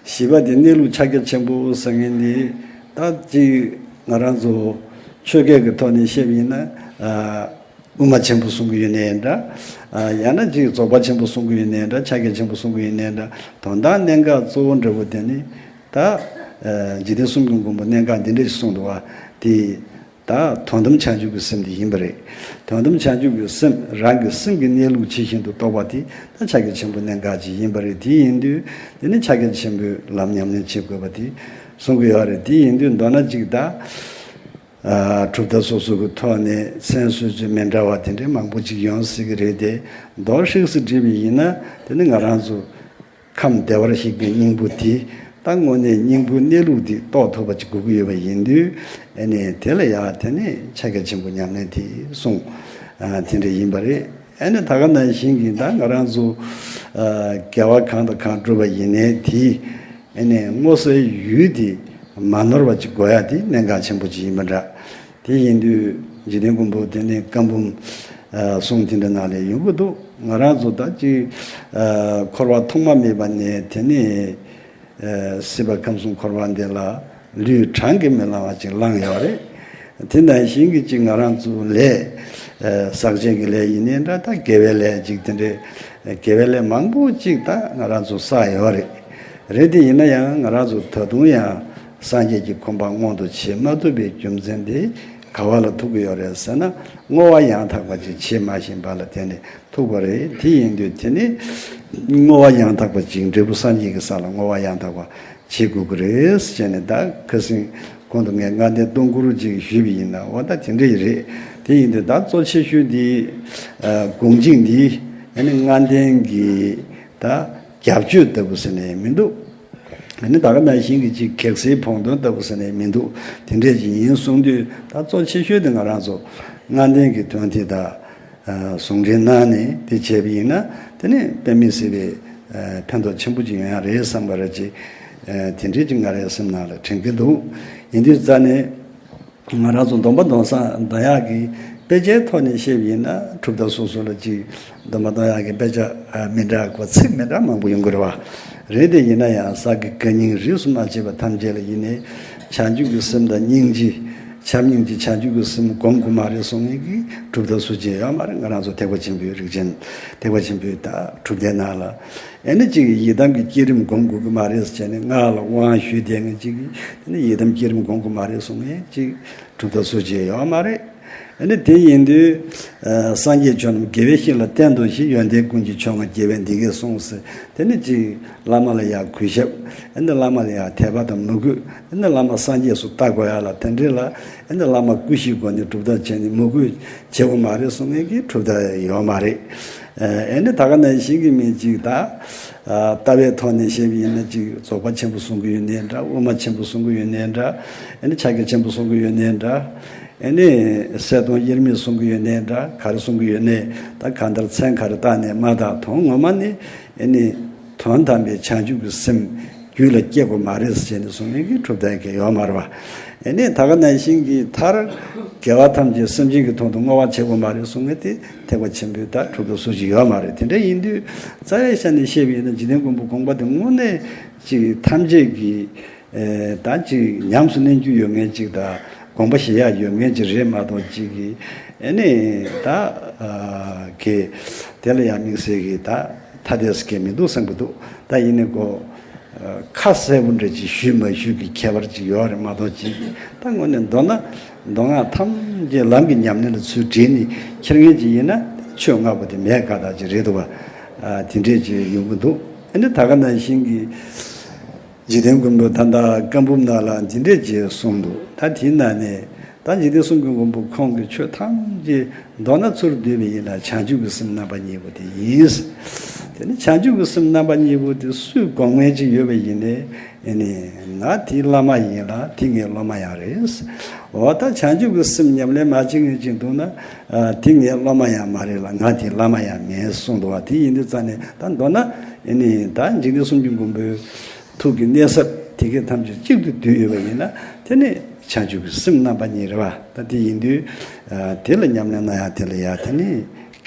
བཞི་པ་དེ་གནས་ལུགས་ཕྱག་རྒྱ་ཆེན་པོ་ཟེར་མཁན་འདི། ད་ཅིག་ང་རང་ཚོ་ཆོས་སྐད་ཀྱི་ཐོག་ནས་བཤད་པ་ཡིན་ན། ཨ་དབུ་མ་ཆེན་པོ་གསུང་གི་ཡོད་ནའི་འདྲ། ཨ་ཡང་ན་ཅིག་རྫོགས་པ་ཆེན་པོ་གསུང་གི་ཡོད་ནའི་འདྲ། ཕྱག་རྒྱ་ཆེན་པོ་གསུང་གི་ཡོད་ནའི་འདྲ། དོན་དག་གནད་འགག་གཙོ་བོ་འདྲ་པོ་དེ་ནི། ད་ འཇིག་རྟེན་གསུམ་གྱི་མགོན་པོ་གནད་འགག་འདི་འདྲ་ཞིག་གསུངས་འདུག་བ། དེ་ད་དོན་དམ་བྱང་ཆུབ་ཀྱི་སེམས་དེ་ཡིན་པ་རེད། དོན་དམ་བྱང་ཆུབ་ཀྱི་སེམས་རང་གི་སེམས་ཀྱི་གནས་ལུགས་ཇི་བཞིན་དུ་རྟོགས་པ་དེ་ད་ཕྱག་རྒྱ་ཆེན་པོ་གནད་འགག་ཅིག་ཡིན་པ་རེད། དེ་ཡིན་དུས་དེ་ནི་ཕྱག་རྒྱ་ཆེན་པོའི་ལམ་ཉམས་ལེན་བྱེད་དགོས་པ་དེ་གསུང་གི་ཡོད་རེད། དེ་ཡིན་དུས་མདོར་ན་ཅིག་ད། ཨ། གྲུབ་མཐའ་སོ་སོ་གི་ཐོག་ནས་མཚན་གསོལ་ཚུལ་མི་འདྲ་བ་དེ་འདྲའི་མང་པོ་ཅིག་ཡོང་སྲིད་ཀྱི་རེད་དེ། མདོར་ཧྲིགས་སུ་བསྒྲིལ་བ་ཡིན་ན་དེ་ནི་ང་རང་ཚོ་ཁམས་བདེ་བར་གཤེགས་པའི་སྙིང་པོ་དེ་ད་དངོས་གནས་སྙིང་པོའི་གནས་ལུགས་དེ་རྟོགས་ཐུབ་པ་ཅིག་དགོས་ཀྱི་ཡོད་པ་ཡིན་དུས། ཨ་ནི་དེ་ལ་ཡང་དེ་ནི་ཕྱག་རྒྱ་ཆེན་པོ་ཉམས་ལེན་དེ་གསུངས། ཨ། དེ་འདྲ་ཡིན་པ་རེད། ཨ་ནི་ད་ག་ནང་བཞིན་གྱི་ད་ང་རང་ཚོ་ཨ་དགེ་བ་གང་དང་གང་བསྒྲུབས་པ་ཡིན་ནའི་དེ། ཨ་ནི་བསྔོ་སའི་ཡུལ་དེ་མ་ནོར་བ་ཅིག་དགོས་ཡ་དེ་གནད་འགག་ཆེན་པོ་ཅིག་ཡིན་པ་འདྲ། དེ་ཡིན་དུས་འཇིག་རྟེན་མགོན་པོ་དེ་ནས་བཀའ་འབུམ་ཨ་གསུང་དེ་འདྲ་ནང་ལ་ཡོང་གི་འདུག་ང་རང་ཚོ་ད་ཅིག་ཨ་འཁོར་བ་ཐོག་མ་མེད་པ་ནས་དེ་ནས་ཨ་སྲིད་པ་ཁམས་གསུམ་འཁོར་བ་འདི་ལ་ལུས་གྲངས་ཀྱིས་མི་ལང་བ་ཅིག་ལངས་ཡོད་རེད། དེ་ནང་བཞིན་གྱི་ཅིག་ང་རང་ཚོ་ལས་ཨ་བསགས་བྱའི་གི་ལས་ཡིན་ནའི་འདྲ། ད་དགེ་བའི་ལས་ཅིག་དེ་འདྲའི་དགེ་བའི་ལས་མང་པོ་ཅིག་ད་ང་རང་ཚོ་བསགས་ཡོད་རེད། རེད་དེ་ཡིན་ན་ཡང་ང་རང་ཚོ་ད་དུང་ཡང་སངས་རྒྱས་ཀྱི་གོ་འཕང་མངོན་དུ་བྱེད་མ་ཐུབ་པའི་རྒྱུ་མཚན་དེ་ག་བ་ལ་ཐུག་གི་ཡོད་རེད་ཟེར་ན། བསྔོ་བ་ཡང་དག་པ་ཅིག་བྱེད་མ་ཤེས་པ་ལ་བརྟེན་ནས་ཐུག་པ་རེད། དེ་ཡིན་དུས་དེ་ནི་བསྔོ་བ་ཡང་དག་པ་ཅིག་འབྲས་བུ་སངས་རྒྱས་ཀྱི་ས་ལ་བསྔོ་བ་ཡང་དག་པ་བྱེད་དགོས་ཀྱི་རེད་ཟེར་ནས། ད་ཁ་སང་གོང་དུ་ངས་ལྔ་ལྡན་སྟོང་སྐོར་ཅིག་ཞུས་པ་ཡིན་ན། འོ་ད་དེ་འདྲ་ཡི་རེད། དེ་ཡིན་དུས་ད་གཙོ་ཆེ་ཤོས་འདི་ཨ་དགོངས་གཅིག་འདི་ཨ་ནི་ལྔ་ལྡན་གྱི་ད་རྒྱབ་ཆོས་ལྟ་བུ་ཟེར་ནས་མི་འདུག་ཨ་ནི་ད་ག་ནང་བཞིན་གྱི་ཅིག་གེགས་སེལ་བོང་དོན་ལྟ་བུ་ཟེར་ནས་མི་འདུག་དེ་འདྲས་ཅིག་ཡིན་གསུངས་དུས། ད་གཙོ་ཆེ་ཤོས་དེ་ང་རང་ཚོ་ལྔ་ལྡན་གྱི་དོན་དེ་ད་ཨ་ཟུང་འབྲེལ་གནང་ནས་དེ་བྱས་པ་ཡིན་ན། དེ་ནི་དཔེ་མི་སྲིད་པའི་ཨ་ཕན་ཐོགས་ཆེན་པོ་ཅིག་ཡོང་ཡ་རེད་བསམ་པ་རེད། ཅིག་ཨ་དེ་འདྲས་ཅིག་ང་རའི་སེམས་ནང་ལ་དྲན་གྱི་འདུག་ཡིན་དུས་རྩ་ནས། ང་རང་ཚོ་སྡོམ་པ་སྡོམ་ས་འདོན་ཡག་གི་དཔེ་ཆའི་ཐོག་ནས་བཤད་པ་ཡིན་ན། གྲུབ་མཐའ་སོ་སོ་ལ་ཅིག་སྡོམ་པ་སྡོམ་ཡག་གི་དཔེ་ཆ་ཨ་མི་འདྲ་གོ་ཚིག་མི་འདྲ་མང་པོ་ཡོང་གི་རེད་བ། རེད་དེ་ཡིན་ན་ཡང་ས་དགེ་བཀའ་རྙིང་རིས་སུ་མ་ཆད་པ་ཐམས་ཅད་ལ་ཡིན་ནའི་བྱང་ཆུབ་ཀྱི་སེམས་དང་སྙིང་རྗེ། བྱམས་སྙིང་རྗེ་བྱང་ཆུབ་ཀྱི་སེམས་སྒོམ་དགོས་མ་རེད་གསུང་མཁན་གྱི་གྲུབ་མཐའ་སུ་ཅིག་ཡོད་མ་རེད། ང་རང་ཚོ་ཐེག་པ་ཆེན་པོའི་རིགས་ཅན། ཐེག་པ་ཆེན་པོའི་ད་གྲུབ་མཐའི་ནང་ལ། ཨེ་ནི་ཅིག་ཡི་དམ་གྱི་བསྐྱེད་རིམ་སྒོམ་དགོས་ཀྱི་མ་རེད་ཟེར་བྱས་ནས་སྔགས་ལ་དབང་ཞུས་བསྡད་མཁན་ཅིག་གིས་དེ་ནི་ཡི་དམ་བསྐྱེད་རིམ་སྒོམ་དགོས་མ་རེད་གསུང་མཁན་ཅིག་གྲུབ་མཐའ་སུ་ཅིག་ཡོད་མ་རེད། ཨེ་ནི་དེ་ཡིན་དུས་ཨ་སངས་རྒྱས་ཆོས་རྣམས་དགེ་བའི་བཤེས་ལ་བསྟན་ཏོ་ཞེས། ཡོན་ཏན་ཀུན་གྱི་མཆོག་མངའ་རྒྱལ་བས་འདི་སྐད་གསུངས་ཟེར། དེ་ནི་ཅིག་བླ་མ་ལ་ཡང་གུས་ཞབས། ཨེ་ནི་བླ་མ་ལ་ཡང་དད་པ་དང་མོས་གུས། ཨེ་ནི་བླ་མ་སངས་རྒྱས་སུ་བལྟ་དགོས་ཡ་ལ་དེ་འདྲས་ལ། ཨེ་ནི་བླ་མ་སྐུ་བཞིའི་སྒོ་ནས་སྒྲུབ་ཐབས་བྱས་ནས་མོས་གུས་བྱེད་དགོས་མ་རེད་གསུང་མཁན་གྱི་གྲུབ་མཐའ་ཡོད་མ་རེད། ཨེ་ནི་ད་ག་ནང་བཞིན་གྱི་མི་ཅིག་ད་ཨ་ལྟ་བའི་ཐོག་ནས་བཤད་པ་ཡིན་ན། ཅིག་རྫོགས་པ་ཆེན་པོ་གསུང་གི་ཡོད་ནའི་འདྲ། དབུ་མ་ཆེན་པོ་གསུང་གི་ཡོད་ནའི་འདྲ། ཨེ་ནི་ཕྱག་རྒྱ་ཆེན་པོ་གསུང་གི་ཡོད་ནའི་འདྲ། ཨེ་ནི་གསལ་སྟོང་དབྱེར་མེད་གསུང་གི་ཡོད་ནའི་འདྲ། ག་རེ་གསུང་གི་ཡོད་ནའི་ད་གང་ལྟར་མཚན་ག་རེ་བཏགས་ནའི་མ་བཏགས། དོན་ངོ་མ་ནི་ཨེ་ནི་དོན་དམ་པའི་བྱང་ཆུབ་ཀྱི་སེམས་རྒྱུད་ལ་སྐྱེ་དགོས་མ་རེད་ཟེར་ནས་གསུང་མཁན་གྱི་གྲུབ་མཐའ་གང་ཡང་ཡོད་མ་རེད་བ། ཨེ་ནི་ད་ག་ནང་བཞིན་གྱི་མཐར་དགེ་བ་ཐམས་ཅད་སེམས་ཅན་གྱི་དོན་དུ་བསྔོ་བ་བྱེད་དགོས་མ་རེད་གསུང་མཁན་དེ་ཐེག་པ་ཆེན་པོའི་ད་གྲུབ་མཐའ་སུ་ཅིག་ཡོད་མ་རེད། དེ་འདྲ་ཡིན་དུས་རྩ་བའི་ཆ་ནས་བཤད་པ་ཡིན་ན། འཇིག་རྟེན་མགོན་པོ་དགོངས་པ་དེ་དངོས་གནས་ཅིག་ཐམས་ཅད་ཀྱི་ཨེ་ད་ཅིག་ཉམས་སུ་ལེན་རྒྱུ་ཡོད་མཁན་ཅིག་དང་། དགོངས་པ་བཞེས་ཡག་ཡོད་མཁན་ཅིག་རེད་མ་གཏོགས། ཅིག་གིས་ཨེ་ནི་ད་ཨ་གི་དེ་ལ་ཡང་དམིགས་བསལ་གྱི་ད་ཐ་དད་ཟེར་མཁན་མི་འདུག་བསམ་གྱི་འདུག་ད་ཡིན་ནའི་ཁོ་ཨ་ཁ་གསལ་པོ་འདྲ་ཅིག་ཞུས་མ་ཞུས་ཀྱི་ཁྱད་པར་ཅིག་ཡོད་རེད་མ་གཏོགས། ཅིག་གིས་ད་དངོས་གནས་མདོར་ན་མདོ་སྔགས་ཐམས་ཅད་ལམ་གྱི་ཉམས་ལེན་ལ་ཚུར་དྲིལ་ནས་ཁྱེར་མཁན་ཅིག་ཡིན་ན། ཆོས་ལྔ་པོ་དེ་མེད་དཀའ་ཐག་ཅིག་རེད་འདུག་བ། ཨ་དེ་འདྲས་ཅིག་ཡོང་གི་འདུག་ཨེ་ནི་ད་ག་ནང་བཞིན་གྱི། འཇིག་རྟེན་མགོན་པོ་ད་ལྟ་བཀའ་འབུམ་ནང་ལ་འདི་འདྲས་ཅིག་གསུངས་འདུག་ད་དེའི་ནང་ནས་ད་འཇིག་རྟེན་གསུམ་གྱི་མགོན་པོ་ཁོང་གི་ཆོས་ཐམས་ཅད་མདོར་ན་ཚུར་བསྡུས་པ་ཡིན་ན་བྱང་ཆུབ་ཀྱི་སེམས་རྣམ་པ་གཉིས་པོ་དེ་ཡིན། དེ་ནི་བྱང་ཆུབ་ཀྱི་སེམས་རྣམ་པ་གཉིས་པོ་དེ་སུས་སྒོམ་མཁན་ཅིག་ཡོད་པ་ཡིན་ནའི། ཨེ་ནི་ང་དེའི་བླ་མ་ཡིན་ལ་དེ་ངའི་སློབ་མ་ཡང་རེད། འོ་ད་བྱང་ཆུབ་ཀྱི་སེམས་ཉམས་ལེན་མ་བྱེད་མཁན་ཅིག་འདུག་ན། ཨ་དེ་ངའི་སློབ་མ་ཡང་མ་རེད་ལ། ང་དེའི་བླ་མ་ཡང་མིན་གསུངས་འདུག་བ། དེ་ཡིན་དུས་རྩ་ནས་ད་མདོར་ན་ཨེ་ནི་ད་འཇིག་རྟེན་གསུམ་གྱི་མགོན་པོའི་ཐུགས་ཀྱི་གནད་ཟབ་དེ་གས་ཐམས་ཅད་གཅིག་ཏུ་བསྡུས་ཡོད་པ་ཡིན་ན། དེ་ནི་བྱང་ཆུབ་ཀྱི་སེམས་རྣམ་པ་གཉིས་རེད་བ། ད་དེ་ཡིན་དུས་ཨ་དེ་ལ་ཉམས་ལེན་གནང་ཡག་དེ་ལ་ཡ་དེ་ནི་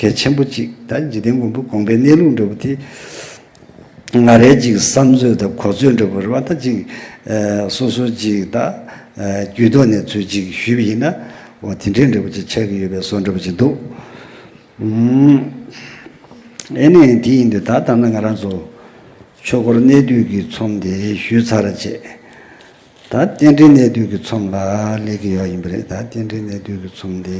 གལ་ཆེན་པོ་གཅིག་ད་འཇིག་རྟེན་མགོན་པོ་དགོངས་པའི་གནས་ལུགས་འདྲ་བོ་དེ། ང་རའི་ཅིག་བསམ་ཚོད་དང་གོ་ཚོད་འདྲ་བོ་རེད་བ། ད་ཅིག་ཨ་སོ་སོ་ཅིག་ད་ཨ་རྒྱུད་ཐོག་ནས་ཚུར་ཅིག་ཞུས་པ་ཡིན་ན། འོ་དེ་འདྲའི་འདྲ་བོ་ཅིག་ཆགས་ཀྱི་ཡོད་པའི་བཟོ་འདྲ་བོ་ཅིག་འདུག་ཨུམ། ཨེ་ནས་དེ་ཡིན་དུས་ད་ད་ལྟ་ང་རང་ཚོ་ཆོས་འཁོར་གནས་དུས་ཀྱི་ཚོམས་དེ་ཞུས་ཚར་རྗེས། ད་རྟེན་འབྲེལ་གནད་བསྡུས་ཀྱི་ཚོམས་ལ་སླེབས་ཀྱི་ཡོད་ཡིན་པ་རེད། ད་རྟེན་འབྲེལ་གནད་བསྡུས་ཀྱི་ཚོམས་དེ།